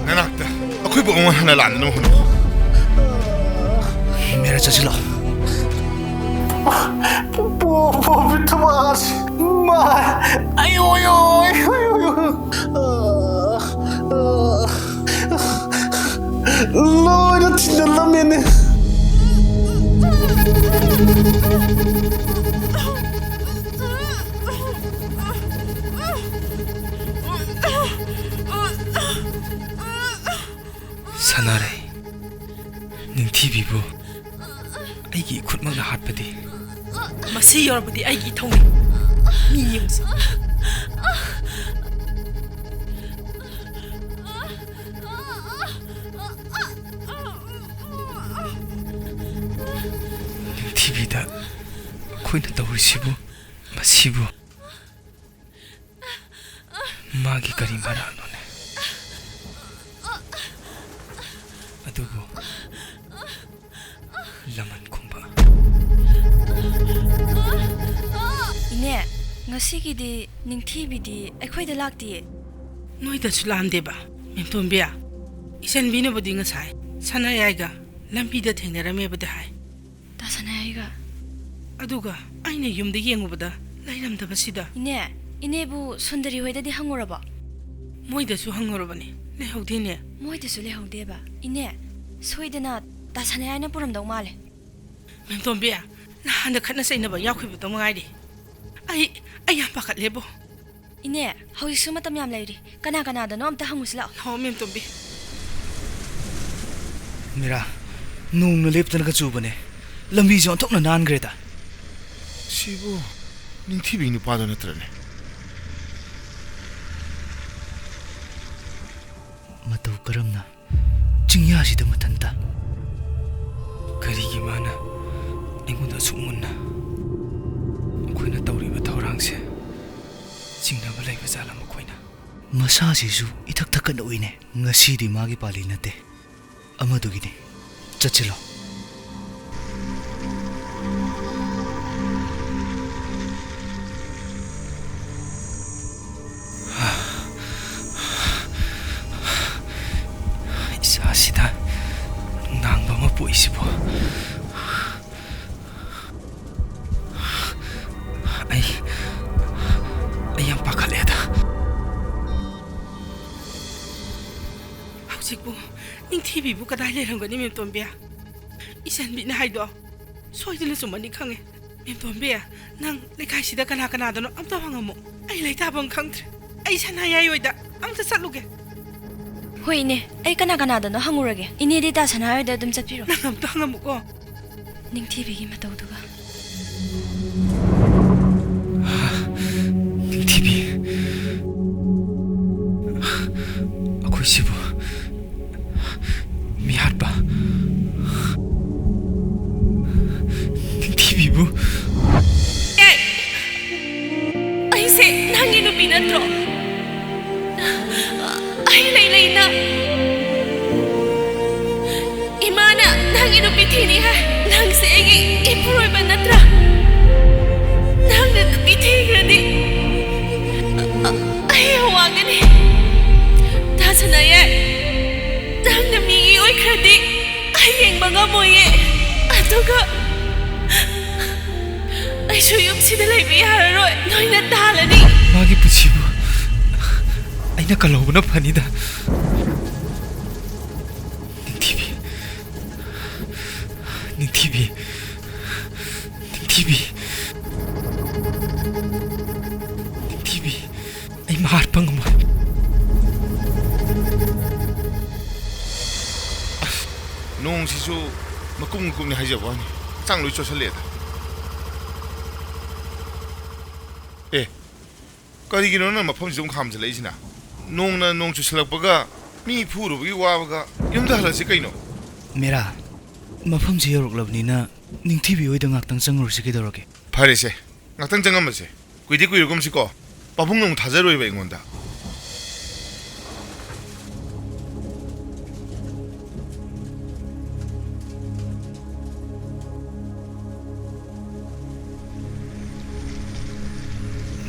ꯅꯅꯥꯛꯇ ꯑꯩꯈꯣꯏꯕꯨ ꯑꯃꯨꯛ ꯍꯟꯅ ꯂꯥꯟꯅꯅꯕ ꯍꯣꯠꯅꯧ꯫ ꯃꯦꯔꯥ, ꯆꯠꯁꯤꯜꯂꯣ꯫ ꯄꯣ-, ꯄꯣ-, ꯄꯣ-, ꯄꯣꯕꯤ ꯊꯣꯃꯥꯁ꯫ ꯃꯥ-, ꯑꯌꯣ, ꯑꯌꯣ, ꯑꯌꯣ, ꯑꯌꯣ, ꯑꯌꯣ꯫ ꯑ, ꯑ, ꯂꯣꯏꯅ ꯊꯤꯟꯖꯜꯂꯝꯃꯦꯅꯦ꯫ ꯁꯅꯥꯔꯩ, ꯅꯤꯡꯊꯤꯕꯤꯕꯨ ꯑꯩꯒꯤ ꯏꯈꯨꯠꯃꯛꯅ ꯍꯥꯠꯄꯗꯤ꯫ ꯃꯁꯤ ꯌꯧꯔꯕꯗꯤ ꯑꯩꯒꯤ ꯏꯊꯧꯅꯤ꯫ ꯃꯤ ꯌꯦꯡꯁꯤ꯫ ꯅꯤꯡꯊꯤꯕꯤꯗ ꯑꯩꯈꯣꯏꯅ ꯇꯧꯔꯤꯁꯤꯕꯨ, ꯃꯁꯤꯕꯨ꯫ ꯃꯥꯒꯤ ꯀꯔꯤ ꯃꯔꯥꯜꯅꯣꯅꯦ? ꯑꯗꯨꯕꯨ ꯂꯃꯟ ꯈꯨꯝꯕ꯫ ꯏꯅꯦ, ꯉꯁꯤꯒꯤꯗꯤ ꯅꯤꯡꯊꯤꯕꯤꯗꯤ ꯑꯩꯈꯣꯏꯗ ꯂꯥꯛꯇꯤꯌꯦ꯫ ꯅꯣꯏꯗꯁꯨ ꯂꯥꯛꯑꯝꯗꯦꯕ, ꯃꯦꯝꯇꯣꯝꯕꯤ? ꯏꯆꯟꯕꯤꯅꯕꯨꯗꯤ ꯉꯁꯥꯏ ꯁꯅꯥꯌꯥꯏꯒ ꯂꯝꯕꯤꯗ ꯊꯦꯡꯅꯔꯝꯃꯦꯕꯗꯤ ꯍꯥꯏ꯫ ꯇꯥ ꯁꯅꯥꯌꯥꯏꯒ? ꯑꯗꯨꯒ ꯑꯩꯅ ꯌꯨꯝꯗ ꯌꯦꯡꯉꯨꯕꯗ ꯂꯩꯔꯝꯗꯕꯁꯤꯗ꯫ ꯏꯅꯦ, ꯏꯅꯦꯕꯨ ꯁꯨꯟꯗꯔꯤ ꯍꯣꯏꯗꯗꯤ ꯍꯪꯉꯨꯔꯕꯣ? ꯃꯣꯏꯗꯁꯨ ꯍꯪꯉꯨꯔꯕꯅꯤ, ꯂꯩꯍꯧꯗꯦꯅꯦ꯫ ꯃꯣꯏꯗꯁꯨ ꯂꯩꯍꯧꯗꯦꯕ? ꯏꯅꯦ, ꯁꯣꯏꯗꯅ ꯇꯥ ꯁꯅꯥꯌꯥꯏꯅ ꯄꯨꯔꯝꯗꯧ ꯃꯥꯜꯂꯦ꯫ ꯃꯦꯝꯇꯣꯝꯕꯤ, ꯅꯍꯥꯟꯗ ꯈꯠꯅ ꯆꯩꯅꯕ ꯌꯥꯎꯈꯤꯕꯇ ꯉꯥꯏꯔꯤ꯫ ꯑꯩ, ꯑꯩ ꯌꯥꯝ ꯄꯥꯈꯠꯂꯦꯕꯣ꯫ ꯏꯅꯦ, ꯍꯧꯖꯤꯛꯁꯨ ꯃꯇꯝ ꯌꯥꯝ ꯂꯩꯔꯤ꯫ ꯀꯅꯥ ꯀꯅꯥꯗꯅꯣ ꯑꯝꯇ ꯍꯪꯉꯨꯁꯤ ꯂꯥꯛꯑꯣ꯫ ꯂꯥꯛꯑꯣ, ꯃꯦꯝꯇꯣꯝꯕꯤ꯫ ꯃꯤꯔꯥ, ꯅꯣꯡꯅ ꯂꯦꯞꯇꯅꯒ ꯆꯨꯕꯅꯦ꯫ ꯂꯝꯕꯤꯁꯨ ꯑꯣꯟꯊꯣꯛꯅ ꯅꯥꯟꯈ꯭ꯔꯦꯗ꯫ ꯁꯤꯕꯨ ꯅꯤꯡꯊꯤꯕꯤ ꯅꯨꯄꯥꯗꯣ ꯅꯠꯇ꯭ꯔꯅꯦ? ꯃꯇꯧ ꯀꯔꯝꯅ? ꯆꯤꯡꯌꯥꯁꯤꯗ ꯃꯊꯟꯇ꯫ ꯀꯔꯤꯒꯤ ꯃꯥꯅ ꯑꯩꯉꯣꯟꯗ ꯑꯁꯨꯛ ꯃꯨꯟꯅ? ꯑꯩꯈꯣꯏꯅ ꯇꯧꯔꯤꯕ ꯊꯧꯔꯥꯡꯁꯦ ꯆꯤꯡꯅꯕ ꯂꯩꯕ ꯖꯥꯠꯂ ꯃꯈꯣꯏꯅ? ꯃꯁꯥꯁꯤꯁꯨ ꯏꯊꯛ ꯊꯛꯀꯠꯅ ꯎꯏꯅꯦ꯫ ꯉꯁꯤꯗꯤ ꯃꯥꯒꯤ ꯄꯥꯜꯂꯤ ꯅꯠꯇꯦ꯫ ꯑꯃꯗꯨꯒꯤꯅꯤ꯫ ꯆꯠꯁꯤꯜꯂꯣ꯫ ꯏꯁꯥꯁꯤꯗ ꯅꯨꯡꯗꯥꯡꯕ ꯑꯃ ꯄꯣꯛꯏꯁꯤꯕꯨ꯫ ꯑꯩ, ꯑꯩ ꯌꯥꯝ ꯄꯥꯈꯠꯂꯦꯗ꯫ ꯍꯧꯖꯤꯛꯄꯨ ꯅꯤꯡꯊꯤꯕꯤꯕꯨ ꯀꯗꯥꯏ ꯂꯩꯔꯝꯒꯅꯤ, ꯃꯦꯝꯇꯣꯝꯕꯤ? ꯏꯆꯟꯕꯤꯅ ꯍꯥꯏꯗꯣ ꯁꯣꯏꯗꯅ ꯆꯨꯝꯃꯅꯤ ꯈꯪꯉꯦ꯫ ꯃꯦꯝꯇꯣꯝꯕꯤ, ꯅꯪ ꯂꯩꯀꯥꯏꯁꯤꯗ ꯀꯅꯥ ꯀꯅꯥꯗꯅꯣ ꯑꯝꯇ ꯍꯪꯉꯝꯃꯨ꯫ ꯑꯩ ꯂꯩꯇꯥꯐꯝ ꯈꯪꯗ꯭ꯔꯦ꯫ ꯑꯩ ꯁꯅꯥꯌꯥꯏ ꯍꯣꯏꯗ ꯑꯝꯇ ꯆꯠꯂꯨꯒꯦ꯫ ꯍꯣꯏ, ꯏꯅꯦ, ꯑꯩ ꯀꯅꯥ ꯀꯅꯥꯗꯅꯣ ꯍꯪꯉꯨꯔꯒꯦ꯫ ꯏꯅꯦꯗꯤ ꯇꯥ ꯁꯅꯥꯌꯥꯏ ꯍꯣꯏꯗ ꯑꯗꯨꯝ ꯆꯠꯄꯤꯔꯣ꯫ ꯅꯪ ꯑꯝꯇ ꯍꯪꯉꯝꯃꯨꯀꯣ꯫ ꯅꯤꯡꯊꯤꯕꯤꯒꯤ ꯃꯇꯧꯗꯨꯒ꯫ ꯅꯤꯡꯊꯤꯕꯤ, ꯑꯩꯈꯣꯏꯁꯤꯕꯨ ꯃꯤꯍꯥꯠꯄ? ꯅꯤꯡꯊꯤꯕꯤꯕꯨ? ꯑꯦ! ꯑꯩꯁꯦ ꯅꯪꯒꯤ ꯅꯨꯄꯤ ꯅꯠꯇ꯭ꯔꯣ? ꯑꯩ ꯂꯩ ꯂꯩꯅ ꯏꯃꯥꯅ ꯅꯪꯒꯤ ꯅꯨꯄꯤ ꯊꯤꯅꯤ ꯍꯥꯏ꯫ ꯅꯪꯁꯦ ꯑꯩꯒꯤ ꯏꯄꯨꯔꯣꯏꯕ ꯅꯠꯇ꯭ꯔꯥ? ꯅꯪꯅ ꯅꯨꯄꯤ ꯊꯤꯈ꯭ꯔꯗꯤ ꯑꯩ ꯌꯥꯝ ꯋꯥꯒꯅꯤ꯫ ꯇꯥ ꯁꯅꯥꯌꯥꯏ, ꯅꯪꯅ ꯃꯤꯒꯤ ꯑꯣꯏꯈ꯭ꯔꯦ꯫ ꯗꯤ ꯑꯩ ꯌꯦꯡꯕ ꯉꯝꯃꯣꯏꯌꯦ꯫ ꯑꯗꯨꯒ ꯑꯩꯁꯨ ꯌꯨꯝꯁꯤꯗ ꯂꯩꯕ ꯌꯥꯔꯔꯣꯏ꯫ ꯅꯣꯏꯅ ꯇꯥꯜꯂꯅꯤ꯫ ꯃꯥꯒꯤ ꯄꯨꯟꯁꯤꯕꯨ ꯑꯩꯅ ꯀꯜꯍꯧꯕꯅ ꯐꯅꯤꯗ꯫ ꯅꯤꯡꯊꯤꯕꯤ, ꯅꯤꯡꯊꯤꯕꯤ, ꯅꯤꯡꯊꯤꯕꯤ, ꯅꯤꯡꯊꯤꯕꯤ꯫ ꯑꯩ ꯃꯥ ꯍꯥꯠꯄ ꯉꯝꯃꯣꯏ꯫ ꯑꯁ, ꯅꯣꯡꯁꯤꯁꯨ ꯃꯀꯨꯞ ꯃꯀꯨꯞꯅꯤ ꯍꯥꯏꯖꯕ ꯋꯥꯅꯤ, ꯍꯛꯆꯥꯡ ꯂꯣꯏ ꯆꯣꯠꯁꯜꯂꯛꯑꯦꯗ꯫ ꯑꯦ, ꯀꯔꯤꯒꯤꯅꯣ ꯅꯪ ꯃꯐꯝꯁꯤꯗ ꯑꯃꯨꯛ ꯈꯥꯝꯖꯜꯂꯛꯏꯁꯤꯅ? ꯅꯣꯡꯅ ꯅꯣꯡ ꯆꯨꯁꯜꯂꯛꯄꯒ ꯃꯤ ꯐꯨꯔꯨꯕꯒꯤ ꯋꯥꯕꯒ ꯌꯨꯝꯗ ꯍꯜꯂꯁꯤ ꯀꯩꯅꯣ? ꯃꯦꯔꯥ, ꯃꯐꯝꯁꯤ ꯌꯧꯔꯛꯂꯕꯅꯤꯅ ꯅꯤꯡꯊꯤꯕꯤ ꯍꯣꯏꯗ ꯉꯥꯛꯇꯪ ꯆꯪꯉꯨꯔꯁꯤ ꯀꯩꯗꯧꯔꯒꯦ? ꯐꯔꯦꯁꯦ, ꯉꯥꯛꯇꯪ ꯆꯪꯉꯝꯃꯁꯦ꯫ ꯀꯨꯏꯗꯤ ꯀꯨꯏꯔꯒꯨꯝꯁꯤꯀꯣ꯫ ꯄꯥꯕꯨꯡꯅ ꯑꯃꯨꯛ ꯊꯥꯖꯔꯣꯏꯕ ꯑꯩꯉꯣꯟꯗ꯫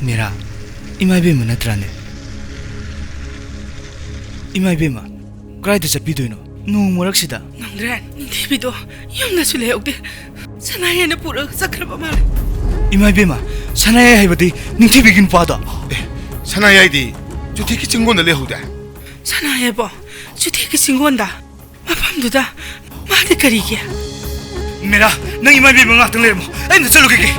ꯃꯤꯔꯥ, ꯏꯃꯥ ꯏꯕꯦꯝꯃ ꯅꯠꯇ꯭ꯔꯥꯅꯦ? ꯏꯃꯥ ꯏꯕꯦꯝꯃ, ꯀꯗꯥꯏꯗ ꯆꯠꯄꯤꯗꯣꯏꯅꯣ ꯅꯣꯡ ꯃꯔꯛꯁꯤꯗ? ꯅꯪꯗ꯭ꯔꯦ, ꯅꯤꯡꯊꯤꯕꯤꯗꯣ ꯌꯨꯝꯗꯁꯨ ꯂꯩꯍꯧꯗꯦ꯫ ꯁꯅꯥꯌꯥꯏꯅ ꯄꯨꯔꯒ ꯆꯠꯈ꯭ꯔꯕ ꯃꯥꯜꯂꯦ꯫ ꯏꯃꯥ ꯏꯕꯦꯝꯃ, ꯁꯅꯥꯌꯥꯏ ꯍꯥꯏꯕꯗꯤ ꯅꯤꯡꯊꯤꯕꯤꯒꯤ ꯅꯨꯄꯥꯗꯣ? ꯑꯦ, ꯁꯅꯥꯌꯥꯏꯗꯤ ꯆꯨꯊꯦꯛꯀꯤ ꯆꯤꯡꯒꯣꯟꯗ ꯂꯩꯍꯧꯗꯦ꯫ ꯁꯅꯥꯌꯥꯏꯕꯣ, ꯆꯨꯊꯦꯛꯀꯤ ꯆꯤꯡꯒꯣꯟꯗ? ꯃꯐꯝꯗꯨꯗ ꯃꯥꯗꯤ ꯀꯔꯤꯒꯤ? ꯃꯦꯔꯥ, ꯅꯪ ꯏꯃꯥ ꯏꯕꯦꯝꯃ ꯉꯥꯛꯇꯪ ꯂꯩꯔꯝꯃꯣ, ꯑꯩ ꯑꯝꯇ ꯆꯠꯂꯨꯈꯤꯒꯦ꯫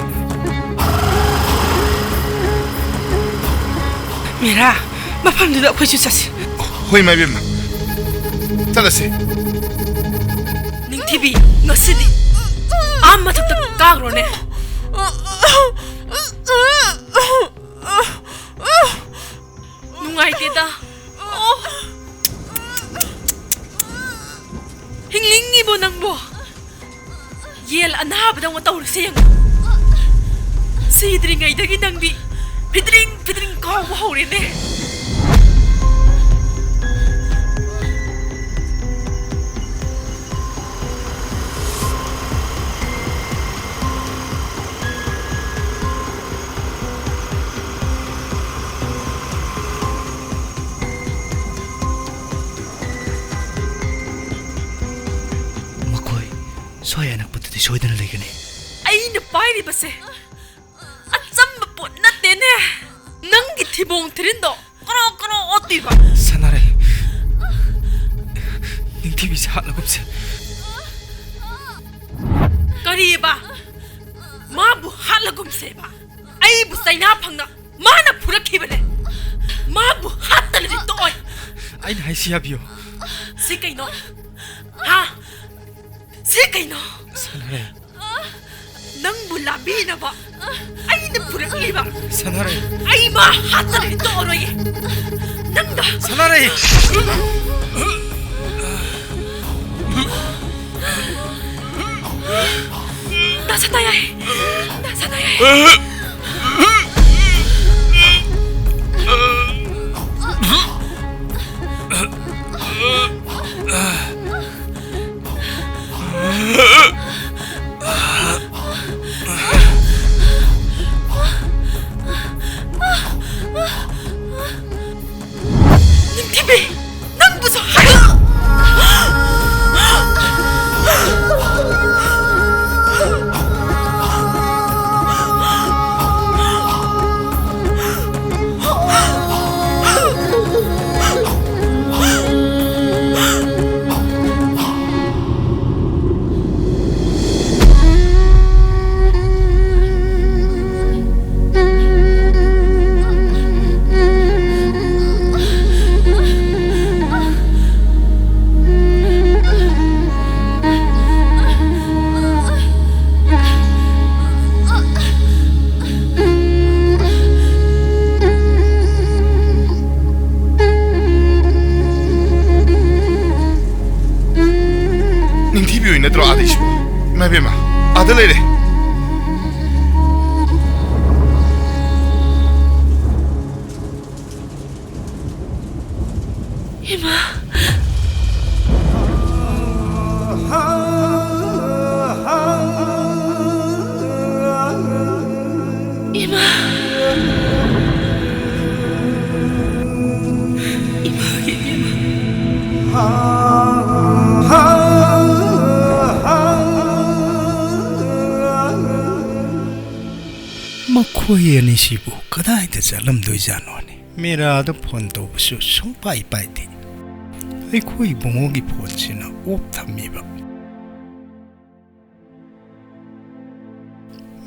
ꯃꯦꯔꯥ, ꯃꯐꯝꯗꯨꯗ ꯑꯩꯈꯣꯏꯁꯨ ꯆꯠꯁꯤ꯫ ꯍꯣꯏ, ꯏꯃꯥ ꯏꯕꯦꯝꯃ, ꯆꯠꯂꯁꯤ꯫ ꯅꯤꯡꯊꯤꯕꯤ, ꯉꯁꯤꯗꯤ ꯑꯥ ꯃꯊꯛꯇ ꯀꯥꯈ꯭ꯔꯣꯅꯦ꯫ ꯅꯨꯡꯉꯥꯏꯇꯦꯗ꯫ ꯑꯣ꯫ ꯍꯤꯡꯂꯤꯡꯉꯤꯕꯣ ꯅꯪꯕꯣ? ꯌꯦꯟ ꯑꯅꯥꯕꯗꯧꯅ ꯇꯧꯔꯤꯁꯦ ꯌꯦꯡꯉꯣ꯫ ꯁꯤꯗ꯭ꯔꯤꯉꯩꯗꯒꯤ ꯅꯪꯗꯤ ꯐꯤꯗ꯭ꯔꯤꯡ ꯐꯤꯗ꯭ꯔꯤꯡ ꯀꯥꯎꯕ ꯍꯧꯔꯦꯅꯦ꯫ ꯁ꯭ꯋꯥꯏ ꯑꯅꯛꯄꯗꯗꯤ ꯁꯣꯏꯗꯅ ꯂꯩꯒꯅꯤ꯫ ꯑꯩꯅ ꯄꯥꯏꯔꯤꯕꯁꯦ ꯑꯆꯝꯕ ꯄꯣꯠ ꯅꯠꯇꯦꯅꯦ꯫ ꯅꯪꯒꯤ ꯊꯤꯕꯣꯡ ꯊꯤꯔꯤꯟꯗꯣ ꯀ꯭ꯔꯣ ꯀ꯭ꯔꯣ ꯑꯣꯠꯇꯣꯏꯕ꯫ ꯁꯅꯥꯔꯩ, ꯅꯤꯡꯊꯤꯕꯤꯁꯦ ꯍꯥꯠꯂꯒꯨꯝꯁꯦ꯫ ꯀꯔꯤꯑꯕ? ꯃꯥꯕꯨ ꯍꯥꯠꯂꯒꯨꯝꯁꯦꯕ? ꯑꯩꯕꯨ ꯆꯩꯅꯥ ꯐꯪꯅ ꯃꯥꯅ ꯐꯨꯔꯛꯈꯤꯕꯅꯦ꯫ ꯃꯥꯕꯨ ꯍꯥꯠꯇꯅꯗꯤ ꯇꯣꯛꯑꯣꯏ꯫ ꯑꯩꯅ ꯍꯥꯏꯁꯤ ꯌꯥꯕꯤꯌꯨ꯫ ꯁꯤ ꯀꯩꯅꯣ? ꯍꯥ? ꯁꯤ ꯀꯩꯅꯣ? ꯁꯅꯥꯔꯩ꯫ ꯅꯪꯕꯨ ꯂꯥꯝꯕꯤꯅꯕ ꯑꯩꯅ ꯄꯨꯔꯛꯂꯤꯕ꯫ ꯁꯅꯥꯔꯩ꯫ ꯑꯩ ꯃꯥ ꯍꯥꯠꯇꯅꯗꯤ ꯇꯣꯛꯑꯔꯣꯏꯌꯦ꯫ ꯅꯪꯅ ꯁꯅꯥꯔꯩ꯫ ꯅꯁꯥ ꯅꯥꯌꯥꯏ꯫ ꯅꯁꯥ ꯅꯥꯌꯥꯏ꯫ ꯅꯤꯡꯊꯤꯕꯤ, ꯅꯪꯕꯨꯁꯨ ꯍꯥꯏ-, ꯅꯤꯡꯊꯤꯕꯤ ꯑꯣꯏ ꯅꯠꯇ꯭ꯔꯣ ꯑꯥꯗ ꯏꯁꯤꯕꯣ? ꯏꯃꯥ ꯏꯕꯦꯝꯃ, ꯑꯥꯗ ꯂꯩꯔꯦ꯫ ꯏꯃꯥ꯫ ꯏꯃꯥ꯫ ꯏꯃꯥꯒꯤ ꯏꯕꯦꯝꯃ꯫ ꯑꯩꯈꯣꯏ ꯑꯅꯤꯁꯤꯕꯨ ꯀꯗꯥꯏꯗ ꯆꯠꯂꯝꯗꯣꯏꯖꯥꯠꯅꯣꯅꯦ? ꯃꯦꯔꯥꯗ ꯐꯣꯟ ꯇꯧꯕꯁꯨ ꯁꯨꯡꯄꯥꯏ ꯄꯥꯏꯗꯦ꯫ ꯑꯩꯈꯣꯏ ꯏꯕꯨꯡꯉꯣꯒꯤ ꯐꯣꯟꯁꯤꯅ ꯑꯣꯐ ꯊꯝꯃꯤꯕ꯫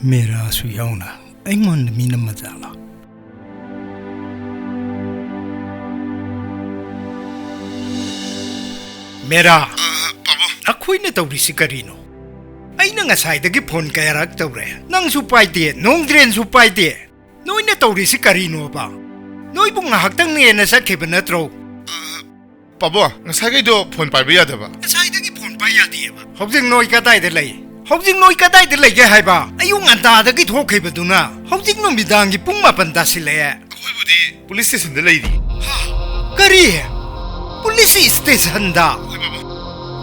ꯃꯦꯔꯥꯁꯨ ꯌꯥꯎꯅ ꯑꯩꯉꯣꯟꯗ ꯃꯤ ꯅꯝꯃꯖꯥꯠꯂꯣ? ꯃꯦꯔꯥ, ꯑ, ꯄꯥꯕꯨꯡ꯫ ꯑꯩꯈꯣꯏꯅ ꯇꯧꯔꯤꯁꯤ ꯀꯔꯤꯅꯣ? ꯑꯩꯅ ꯉꯁꯥꯏꯗꯒꯤ ꯐꯣꯟ ꯀꯌꯥꯔꯛ ꯇꯧꯔꯦ, ꯅꯪꯁꯨ ꯄꯥꯏꯗꯦ, ꯅꯣꯡꯗ꯭ꯔꯦꯟꯁꯨ ꯄꯥꯏꯗꯦ꯫ ꯅꯣꯏꯅ ꯇꯧꯔꯤꯁꯤ ꯀꯔꯤꯅꯣꯕ? ꯅꯣꯏꯕꯨ ꯉꯥꯏꯍꯥꯛꯇꯪꯅꯦꯅ ꯆꯠꯈꯤꯕ ꯅꯠꯇ꯭ꯔꯣ? ꯄꯥꯕꯣ, ꯉꯁꯥꯏꯈꯩꯗꯣ ꯐꯣꯟ ꯄꯥꯏꯕ ꯌꯥꯗꯕ꯫ ꯉꯁꯥꯏꯗꯒꯤ ꯐꯣꯟ ꯄꯥꯏ ꯌꯥꯗꯦꯕ꯫ ꯍꯧꯖꯤꯛ ꯅꯣꯏ ꯀꯗꯥꯏꯗ ꯂꯩ? ꯍꯧꯖꯤꯛ ꯅꯣꯏ ꯀꯗꯥꯏꯗ ꯂꯩꯒꯦ ꯍꯥꯏꯕ? ꯑꯌꯨꯛ ꯉꯟꯇꯥꯗꯒꯤ ꯊꯣꯛꯈꯤꯕꯗꯨꯅ ꯍꯧꯖꯤꯛ ꯅꯨꯃꯤꯗꯥꯡꯒꯤ ꯄꯨꯡ ꯃꯥꯄꯟ ꯇꯥꯁꯤꯜꯂꯛꯑꯦ꯫ ꯑꯩꯈꯣꯏꯕꯨꯗꯤ ꯄꯨꯂꯤꯁ ꯁ꯭ꯇꯦꯁꯟꯗ ꯂꯩꯔꯤ꯫ ꯍꯥ? ꯀꯔꯤ? ꯄꯨꯂꯤꯁ ꯁ꯭ꯇꯦꯁꯟꯗ? ꯍꯣꯏ, ꯄꯥꯕꯣ꯫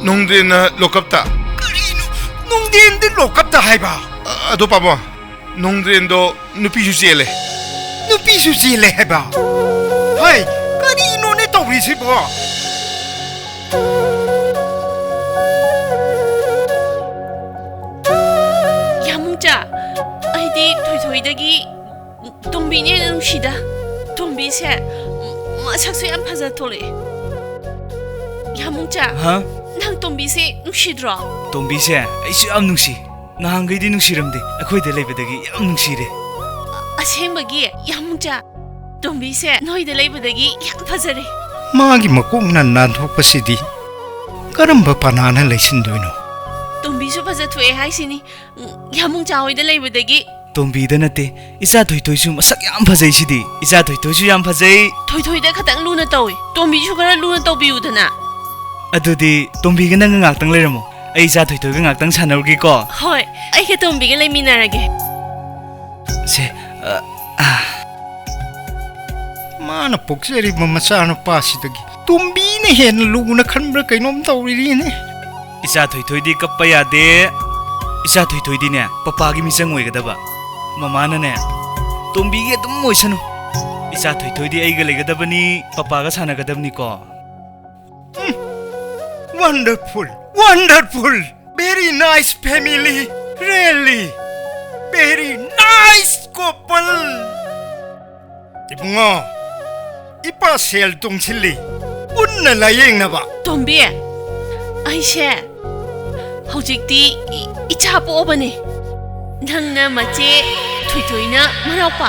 ꯅꯣꯡꯗ꯭ꯔꯦꯟꯅ ꯂꯣꯀꯞꯇ꯫ ꯀꯔꯤꯅꯣ? ꯅꯣꯡꯗ꯭ꯔꯦꯟꯗ ꯂꯣꯀꯞꯇ ꯍꯥꯏꯕ? ꯑ-, ꯑꯗꯣ, ꯄꯥꯕꯣ, ꯅꯣꯡꯗ꯭ꯔꯦꯟꯗꯣ ꯅꯨꯄꯤꯁꯨ ꯆꯦꯜꯂꯦ꯫ ꯅꯨꯄꯤꯁꯨ ꯆꯦꯜꯂꯦ ꯍꯥꯏꯕ? ꯍꯩ, ꯀꯔꯤꯅꯣꯅꯦ ꯇꯧꯔꯤꯁꯤꯕꯣ? ꯌꯥꯃꯨꯡꯆꯥ, ꯑꯩꯗꯤ ꯊꯣꯏꯊꯣꯏꯗꯒꯤ ꯇꯣꯝꯕꯤꯅ ꯍꯦꯟꯅ ꯅꯨꯡꯁꯤꯗ꯫ ꯇꯣꯝꯕꯤꯁꯦ ꯃꯁꯛꯁꯨ ꯌꯥꯝ ꯐꯖ ꯊꯣꯛꯂꯛꯑꯦ꯫ ꯌꯥꯃꯨꯡꯆꯥ, ꯍꯥ? ꯅꯪ ꯇꯣꯝꯕꯤꯁꯦ ꯅꯨꯡꯁꯤꯗ꯭ꯔꯣ? ꯇꯣꯝꯕꯤꯁꯦ ꯑꯩꯁꯨ ꯌꯥꯝ ꯅꯨꯡꯁꯤ꯫ ꯅꯍꯥꯟꯈꯩꯗꯤ ꯅꯨꯡꯁꯤꯔꯝꯗꯦ, ꯑꯩꯈꯣꯏꯗ ꯂꯩꯕꯗꯒꯤ ꯌꯥꯝ ꯅꯨꯡꯁꯤꯔꯦ꯫ ꯑꯁꯦꯡꯕꯒꯤ? ꯌꯥꯃꯨꯡꯆꯥ, ꯇꯣꯝꯕꯤꯁꯦ ꯅꯣꯏꯗ ꯂꯩꯕꯗꯒꯤ ꯌꯥꯝ ꯐꯖꯔꯦ꯫ ꯃꯥꯒꯤ ꯃꯀꯣꯛꯅ ꯅꯥꯟꯊꯣꯛꯄꯁꯤꯗꯤ ꯀꯔꯝꯕ ꯄꯅꯥꯅ ꯂꯩꯁꯤꯟꯗꯣꯏꯅꯣ? ꯇꯣꯝꯕꯤꯁꯨ ꯐꯖ ꯊꯣꯛꯑꯦ ꯍꯥꯏꯁꯤꯅꯤ, ꯎꯝ, ꯌꯥꯃꯨꯡꯆꯥ ꯍꯣꯏꯗ ꯂꯩꯕꯗꯒꯤ꯫ ꯇꯣꯝꯕꯤꯗ ꯅꯠꯇꯦ, ꯏꯆꯥ ꯊꯣꯏꯊꯣꯏꯁꯨ ꯃꯁꯛ ꯌꯥꯝ ꯐꯖꯩ ꯁꯤꯗꯤ꯫ ꯏꯆꯥ ꯊꯣꯏꯊꯣꯏꯁꯨ ꯌꯥꯝ ꯐꯖꯩ꯫ ꯊꯣꯏꯊꯣꯏꯗ ꯈꯇꯪ ꯂꯨꯅ ꯇꯧꯏ, ꯇꯣꯝꯕꯤꯁꯨ ꯈꯔ ꯂꯨꯅ ꯇꯧꯕꯤꯌꯨꯗꯅ꯫ ꯑꯗꯨꯗꯤ ꯇꯣꯝꯕꯤꯒ ꯅꯪꯒ ꯉꯥꯛꯇꯪ ꯂꯩꯔꯝꯃꯣ, ꯑꯩ ꯏꯆꯥ ꯊꯣꯏꯊꯣꯏꯒ ꯉꯥꯛꯇꯪ ꯁꯥꯟꯅꯔꯨꯒꯦꯀꯣ꯫ ꯍꯣꯏ, ꯑꯩꯒ ꯇꯣꯝꯕꯤꯒ ꯂꯩꯃꯤꯟꯅꯔꯒꯦ꯫ ꯁꯦ, ꯑ, ꯑ꯫ ꯃꯥꯅ ꯄꯣꯛꯆꯔꯤꯕ ꯃꯆꯥꯅꯨꯄꯥꯁꯤꯗꯒꯤ ꯇꯣꯝꯕꯤꯅ ꯍꯦꯟꯅ ꯂꯨꯅ ꯈꯟꯕ꯭ꯔꯥ ꯀꯩꯅꯣꯝ ꯇꯧꯔꯤꯅꯦ꯫ ꯏꯆꯥ ꯊꯣꯏꯊꯣꯏꯗꯤ ꯀꯞꯄ ꯌꯥꯗꯦ꯫ ꯏꯆꯥ ꯊꯣꯏꯊꯣꯏꯗꯤꯅꯦ, ꯄꯄꯥꯒꯤ ꯃꯤꯆꯪ ꯑꯣꯏꯒꯗꯕ꯫ ꯃꯃꯥꯅꯅꯦ, ꯇꯣꯝꯕꯤꯒꯤ ꯑꯗꯨꯝ ꯑꯣꯏꯁꯅꯨ꯫ ꯏꯆꯥ ꯊꯣꯏꯊꯣꯏꯗꯤ ꯑꯩꯒ ꯂꯩꯒꯗꯕꯅꯤ, ꯄꯄꯥꯒ ꯁꯥꯟꯅꯒꯗꯕꯅꯤꯀꯣ꯫ ꯎꯝ, wonderful, wonderful, very nice family, really, very nice. ꯄꯣꯄꯜ! ꯏꯕꯨꯡꯉꯣ, ꯏꯄꯥ ꯁꯦꯜ ꯇꯨꯡꯁꯤꯜꯂꯤ, ꯄꯨꯟꯅ ꯂꯥꯌꯦꯡꯅꯕ꯫ ꯇꯣꯝꯕꯤ, ꯑꯩꯁꯦ ꯍꯧꯖꯤꯛꯇꯤ ꯏ-, ꯏꯆꯥ ꯄꯣꯛꯑꯕꯅꯦ꯫ ꯅꯪꯅ ꯃꯆꯦ ꯊꯣꯏꯊꯣꯏꯅ ꯃꯅꯥꯎꯄꯥ꯫